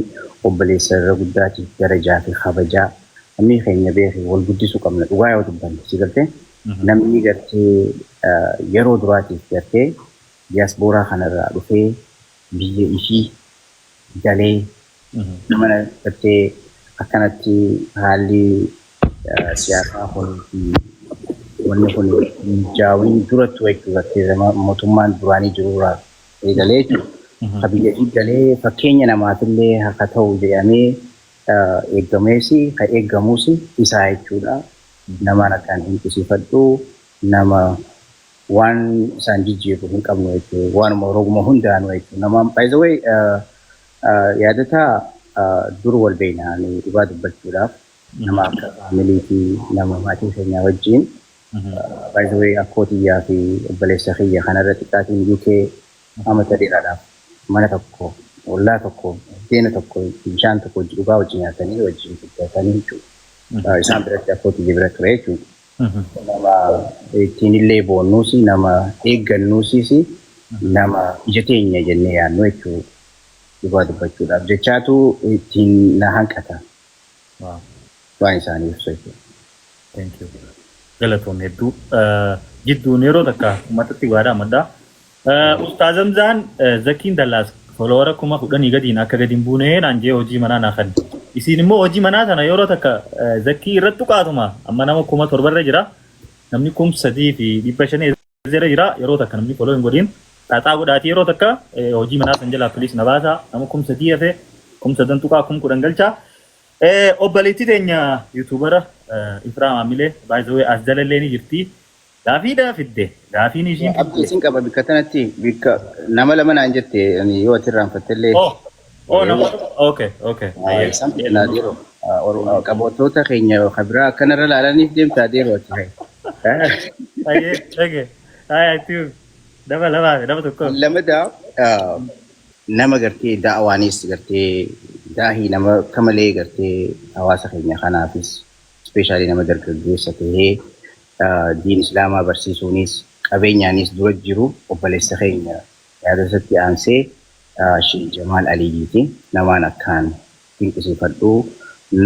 obboleessa irra guddaatiif darajaa fi kabajaa, namni keenya beeki wal guddisuu qabna, dhugaa yoo dubbanne si gartee, namni gartee yeroo duraatiif gartee diyaaspooraa kanarraa dhufee biyya ishii galee, nama gartee akkanatti haalli siyaasaa kun fi wanni kun mijaawin durattu jechuu, gartee mootummaan duraanii jirurraa eegalee jechuudha. Ka biyya ishii galee fakkeenya namaafillee akka ta'u jedhamee eeggameesi ka eeggamuus isaa jechuudha. Namaan akkaan dinqisiifadhu, nama waan isaan jijjiiru hin qabnu jechuudha. Waanuma roguma hundaanuu jechuudha. Nama by the way Yaadataa dur wal beekna, dhugaa dubbachuudhaaf nama akka family fi nama maatii keenyaa wajjin. By the way, akkoo xiyyaa fi obboleessa kiyya kanarra xiqqaatiin UK amata dheeraadhaaf mana tokko, ollaa tokko, buddeena tokko, bishaan tokko dhugaa wajjin nyaatanii wajjin guddatanii jechuudha. Isaan biratti, akkoo xiyya bira ture jechuudha. Nama ittiin illee boonnuus, nama eeggannuusis, nama ija teenya jennee yaadnu jechuudha. Dhugaa dubbachuudhaaf jechaatu ittiin na hanqata waan isaanii ibsu jechuudha. Thank you. Galatoon hedduu. Jidduun yeroo takka uummatatti waadhaa maddaa. Ustaaz Hamzaan Zakiin Dallaas followera 10,000 gadiin akka gadi hin buunee naan jee hojii manaa naa kenna. Isiin immoo hojii manaa sana yeroo takka Zakii irratti tuqaatuma amma nama 7,000 irra jira. Namni 3,500 irra jira, yeroo takka namni follow hin godhin. Xaaxaa godhaatii yeroo takka hojii manaa san jalaa please na baasa. Nama 3,000 hafe 9,000 tuqaa 10,000 galchaa. Obboleettii teenya YouTubera Ifraa Maamilee, by the way, as jalallee ni jirti. Gaafiidha fidde. Gaafiin ishiin Abdii isin qaba bikka tanatti, bikka nama lama naan jette ani, yoo ati irraanfattellee. Oh, nama, okay. Isaan fidnaa deeroo. Qabattoota keenya kan biraa akkanarra laalaniif deemtaa deeroo ati. Ayyee, okay. Ayi, ati nama lamaa fi nama tokko. Lamada nama gartee da'awaanis gartee daahii nama akka malee gartee hawaasa keenya kanaafis, especially nama dargaggeessa tahee diin islaamaa barsiisuunis qabeenyaanis dura jiru, obboleessa keenya. Yaada isatti aansee Sheek Jamaal Aliyyiiti. Namaan akkaan dinqisiifadhu.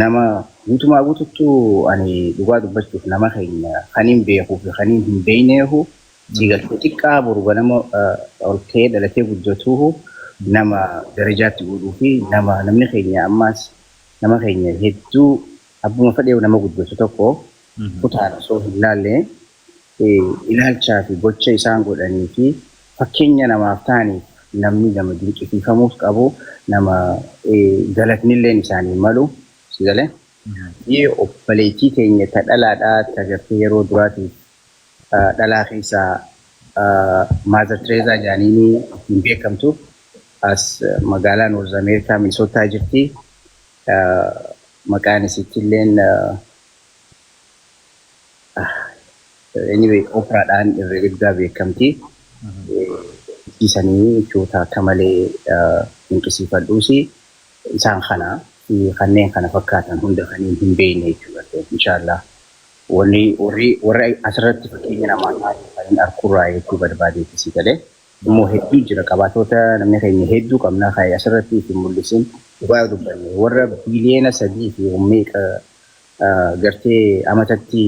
Nama guutumaa guututtuu ani dhugaa dubbachuuf nama keenya kaniin beekuu fi kaniin hin beekneehu si galtee xiqqaa boru ganama ol ka'ee dhalatee guddatuuhu nama darajaatti godhuu fi nama namni keenya ammaas nama keenya hedduu abbuma fedheehu nama guddatu tokko kutaan osoo hin laalle ilaalchaa fi gocha isaan godhanii fi fakkeenya namaaf ta'aniif namni nama dinqisiifamuus qabu, nama galatnilleen isaanii malu si galee. Biyyi obboleettii teenya ta dhalaadhaa ta gartee yeroo duraatiif dhalaa keessaa Mother Teresa jedhaniini ittiin beekamtu as magaalaa North America Minnesota jirti. Maqaan isittilleen anyway Oprahadhaan irra guddaa beekamti. Isanii jechoota akka malee dinqisiifadhuusi isaan kana fi kanneen kana fakkaatan hunda kanneen hin beekne jechuudha. Inshaallah wanni warri warra asirratti fakkeenya namaa ta'an kanneen arkurraa jechuu barbaadeetti si galee. Immoo hedduu jira, qabaatota namni keenya hedduu qabna kan asirratti hin mul'isin. Dhugaa dubbanne, warra 3 biliyoona fi meeqa gartee amatatti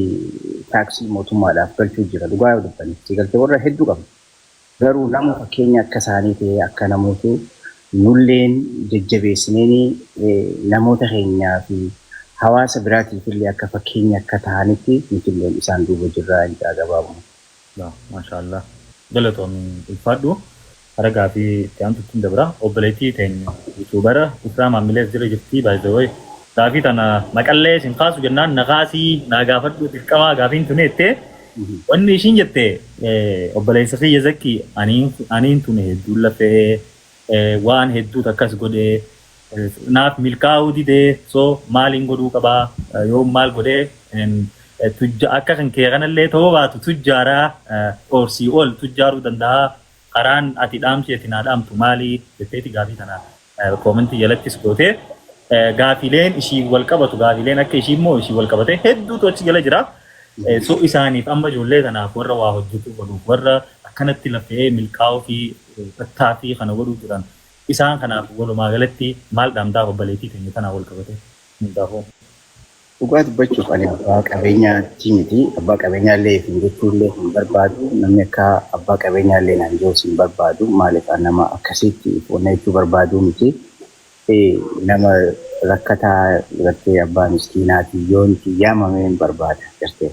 taaksii mootummaadhaaf galchuu jira, dhugaa dubbanne si galtee, warra hedduu qabna. Garuu nama fakkeenya akka isaanii ta'e akka namootu nulleen jajjabeessineen namoota keenyaa fi hawaasa biraatiif illee akka fakkeenya akka ta'anitti nutilleen isaan duuba jirraa hin gabaabuma. Maashaallah. Galatoomii, ulfaadhu. Hara gaafii itti aantutti dabra. Obboleettii teenya YouTuber Ifraa Maamilees jira jirti, by the way. Gaafii tana maqallee sin kaasu jennaan na kaasii naa gaafadhu, dirqamaa gaafiin tuni jettee. Wanni ishiin jette, obboleessa kiyya Zakkii, aniin tuni hedduu lafee waan hedduu akkas godhee naaf milkaa'uu didee, so maaliin godhuu qabaa? Yoo maal godhee akka kan kee kanallee ta'uu baatu tujjaaraa oorsii ol tujjaaruu danda'a, karaan ati dhaamsi ati naa dhaamtu maali jetteeti gaafii tana koomentii jalattis gootee, gaafileen ishii wal qabatu, gaafileen akka ishii immoo ishii wal qabate hedduutu achi jala jira. So isaaniif amma ijoollee kanaaf, warra waa hojjetuu godhuuf, warra akkanatti lafee milkaa'uu fi tattaaffii kana godhuu jiran, isaan kanaaf walumaa galatti maal dhaamtaaf obboleettii teenya tanaa wal qabate hundaafuu? Dhugaa dubbachuuf ani abbaa qabeenyaatti miti. Abbaa qabeenyaa illee hin jechuullee hin barbaadu. Namni akka abbaa qabeenyaa illee naan jiruus hin barbaadu. Maaliif, nama akkasitti wanna jechuu barbaadu miti. Nama rakkataa gartee abbaa miskiinaati yoonti yaamamee hin barbaada gartee.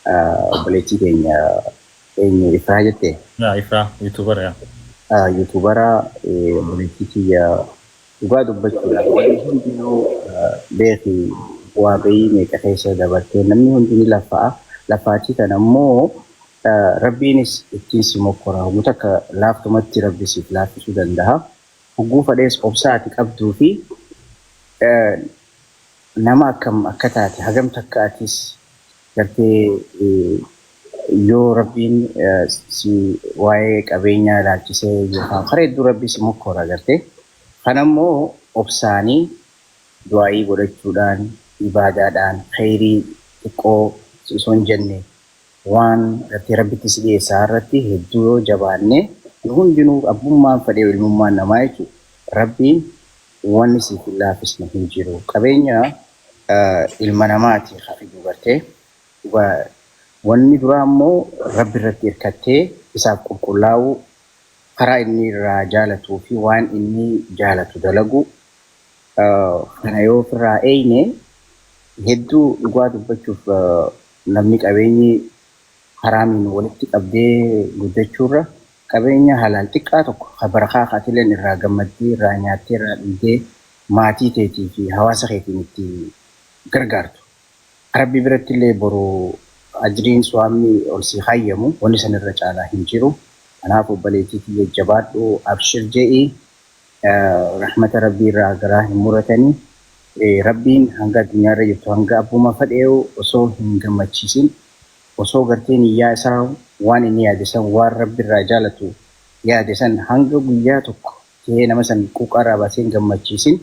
Obboleettii keenya eenyu, Ifraa jettee? Yaa, Ifraa, YouTuber yaa. YouTuber obboleettii kiyya, dhugaa dubbachuudhaaf wanni hundinuu beeki bu'aa bahii meeqa keessa dabartee namni hundi ni laffa'a. Laffaatii kana immoo rabbiinis ittiin si mokkora. Hogguu takka laaftumatti rabbi siif laaffisuu danda'a. Hogguu fadhees obsaa ati qabduu fi nama akkam akka taate, hagam takka atis gartee yoo rabbiin si waa'ee qabeenyaa ilaalchisee yookaan karaa hedduu rabbi si mokkora gartee. Kanammoo obsaanii du'aayii godhachuudhaan, ibaadaadhaan, kheyrii xiqqoo osoo hin jenne waan gartee rabbitti si dhiyeessaa irratti hedduu yoo jabaanne, nu hundinuu abbummaan fedhee ilmummaan namaa jechuudha. Rabbiin wanni siif hin laaffisne hin jiru. Qabeenya ilma namaati ka fidu gartee. Wanni duraa immoo rabbi irratti hirkattee isaaf qulqullaa'uu, karaa inni irraa jaalatuu fi waan inni jaalatu dalagu. Kana yoo ofirraa eeyne, hedduu dhugaa dubbachuuf namni qabeenyi haraamiin walitti qabdee guddachuurra qabeenya halaal xiqqaa tokko ka barakaa kaatileen irraa gammaddee, irraa nyaattee, irraa dhugdee, maatii keetii fi hawaasa keetiin itti gargaartu. Rabbi biratti illee boru ajriin suwaamni ol si hayyamu wanni san irra caalaa hin jiru. Kanaaf obboleettii kiyya, jabaadhu, abshir je'i, rahmata rabbii irraa garaa hin muratanii. Rabbiin hanga addunyaarra jirtu, hanga abbuma fedheewu osoo hin gammachiisin, osoo gartee niyyaa isaa waan inni yaade san, waan rabbi irraa jaalatu yaade san, hanga guyyaa tokko ta'ee nama san quuqaarraa baasee hin gammachiisin,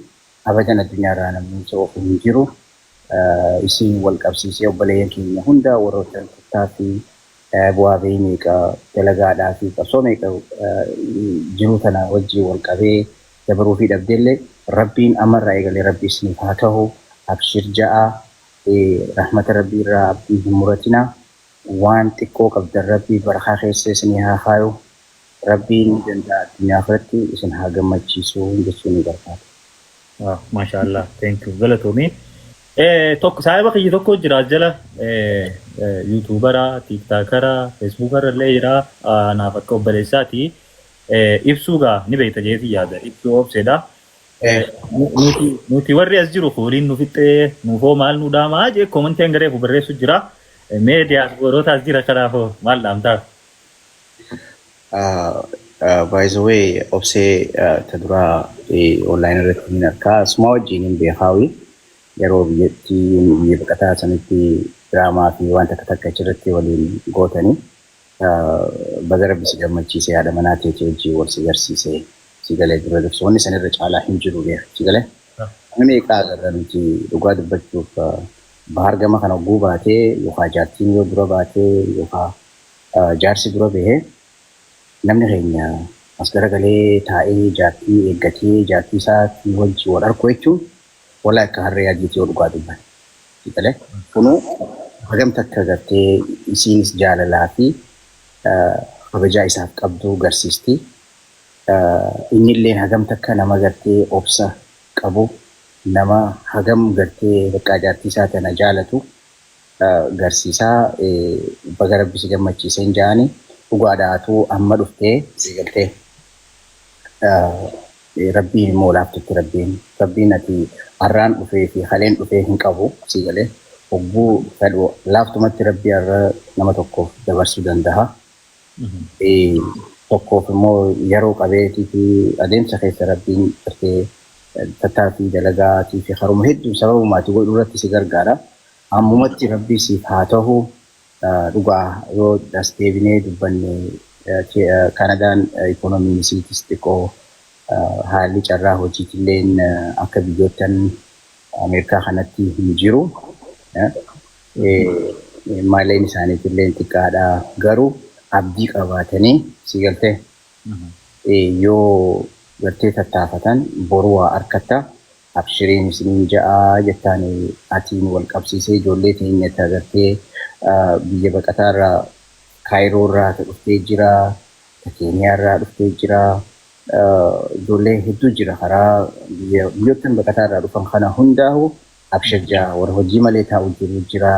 abadan addunyaarraa namni isa ofu hin jiru. Isin wal qabsiisee obboleeyyan keenya hunda warroota tattaaffii Bu'aa bahii meeqa, dalagaadhaa fi qabsoo meeqa jiruu tana wajjin wal qabee dabaruu fi dhabdeellee, Rabbiin ammarraa eegalee Rabbi isiniif haa ta'u. Abshir ja'a, rahmata Rabbii irraa abdii hin muratinaa. Waan xiqqoo qabdan Rabbii barakaa keessa isinii haa kaayu. Rabbiin ni danda'a, addunyaa irratti isin haa gammachiisu jechuun ni barbaada. Maasha Allah, thank you, galatoomii. Tokko saahiba kiyya tokko jira as jala, YouTubera, TikTokera, Facebookera illee jira, naaf akka obboleessaati. Ibsuu gaa ni beekta jeetii yaada, Ibsuu Obseedha. Nuti warri as jiru fooliin nu fixxee, nuufoo maal nu dhaamaa jee commentiin garee barreessu jira. Mee diyaaspooroota as jira kanaafoo maal dhaamtaaf? By the way, Obsee ta duraa online irratti hin argaa. Suma wajjin hin beekaawi. Yeroo biyyatti biyya baqataa sanitti diraamaa fi waan takka takka achirratti waliin gootanii, baga Rabbi si gammachiise, haadha manaa teetii wajjin wal si garsiise. Si galee, dura dursa wanni sanirra caalaa hin jiru, beeka si galee. Namni meeqaa agarra nuti, dhugaa dubbachuuf, bahar gama kana hogguu baatee yookaan jaartiin yoo dura baatee yookaan jaarsi dura bahee, namni keenya as garagalee taa'ee jaartii eeggatee jaartii isaatii wajjin wal arku jechuun wala akka harree adiitii yoo dhugaa dubban. Galee kunuu hagam takka gartee isiinis jaalalaa fi kabajaa isaaf qabdu garsiisti. Innillee hagam takka nama gartee obsa qabu, nama hagam gartee bakka jaartii isaa tana jaalatu garsiisaa. Baga Rabbi si gammachiiseen ja'ani. Dhugaadhaatu amma dhuftee si galtee, Rabbiin immoo laaftutti Rabbiin ati har'aan dhufee fi haleen dhufee hin qabu, si galee, hogguu fedhu laaftumatti Rabbii har'a nama tokkoof dabarsuu danda'a. Tokkoof immoo yeroo qabeetii fi adeemsa keessa Rabbiin gartee tattaaffii dalagaatii fi haruma hedduu sababumaati godhu irratti si gargaara. Ammumatti Rabbii siif haa ta'u. Dhugaa yoo as deebinee dubbanne, Kanadaan ikoonomiin isiitis xiqqoo, haalli carraa hojiitilleen akka biyyoottan Ameerikaa kanatti hin jiru. Maaleen isaaniitillee xiqqaadha. Garuu abdii qabaatanii, si galtee, yoo gartee tattaafatan boru waa harkatta. Abshiriin isiniin ja'a jettaan atiin wal qabsiisee ijoollee teenya gartee biyya baqataarraa, Kaayiroo irraa dhuftee jira, Keeniyaa irraa dhuftee jira. Ijoollee hedduu jira karaa biyyoottan baqataarraa dhufan kana hundaa'u abshir ja'a. Warra hojii malee taa'u jiru jira.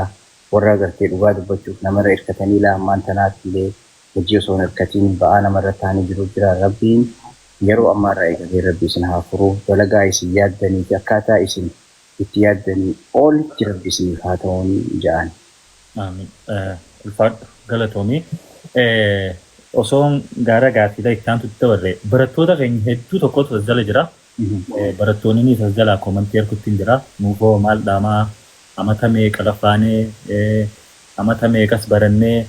Warra gartee dhugaa dubbachuuf namarra hirkatanii laammaan tanaatti illee hojii osoo hin hirkatiin ba'aa namarra taa'anii jiru jira. Rabbiin yeroo ammaarraa eegalee Rabbi isin haa furu. Dalagaa isin yaaddanii fi akkaataa isin itti yaaddanii olitti Rabbi isiniif haa ta'uun ja'an. Amiin. Ulfaadhu, galatoomii. Osoon gaara gaaffiidha itti aantutti dabarre, barattoota keenya hedduu tokkotu as jala jira. Barattoonni ni as jalaa commentii harkutti hin jira. Nuufoo maal dhaamaa, amata meeqa lafaanee, amata meeqas barannee.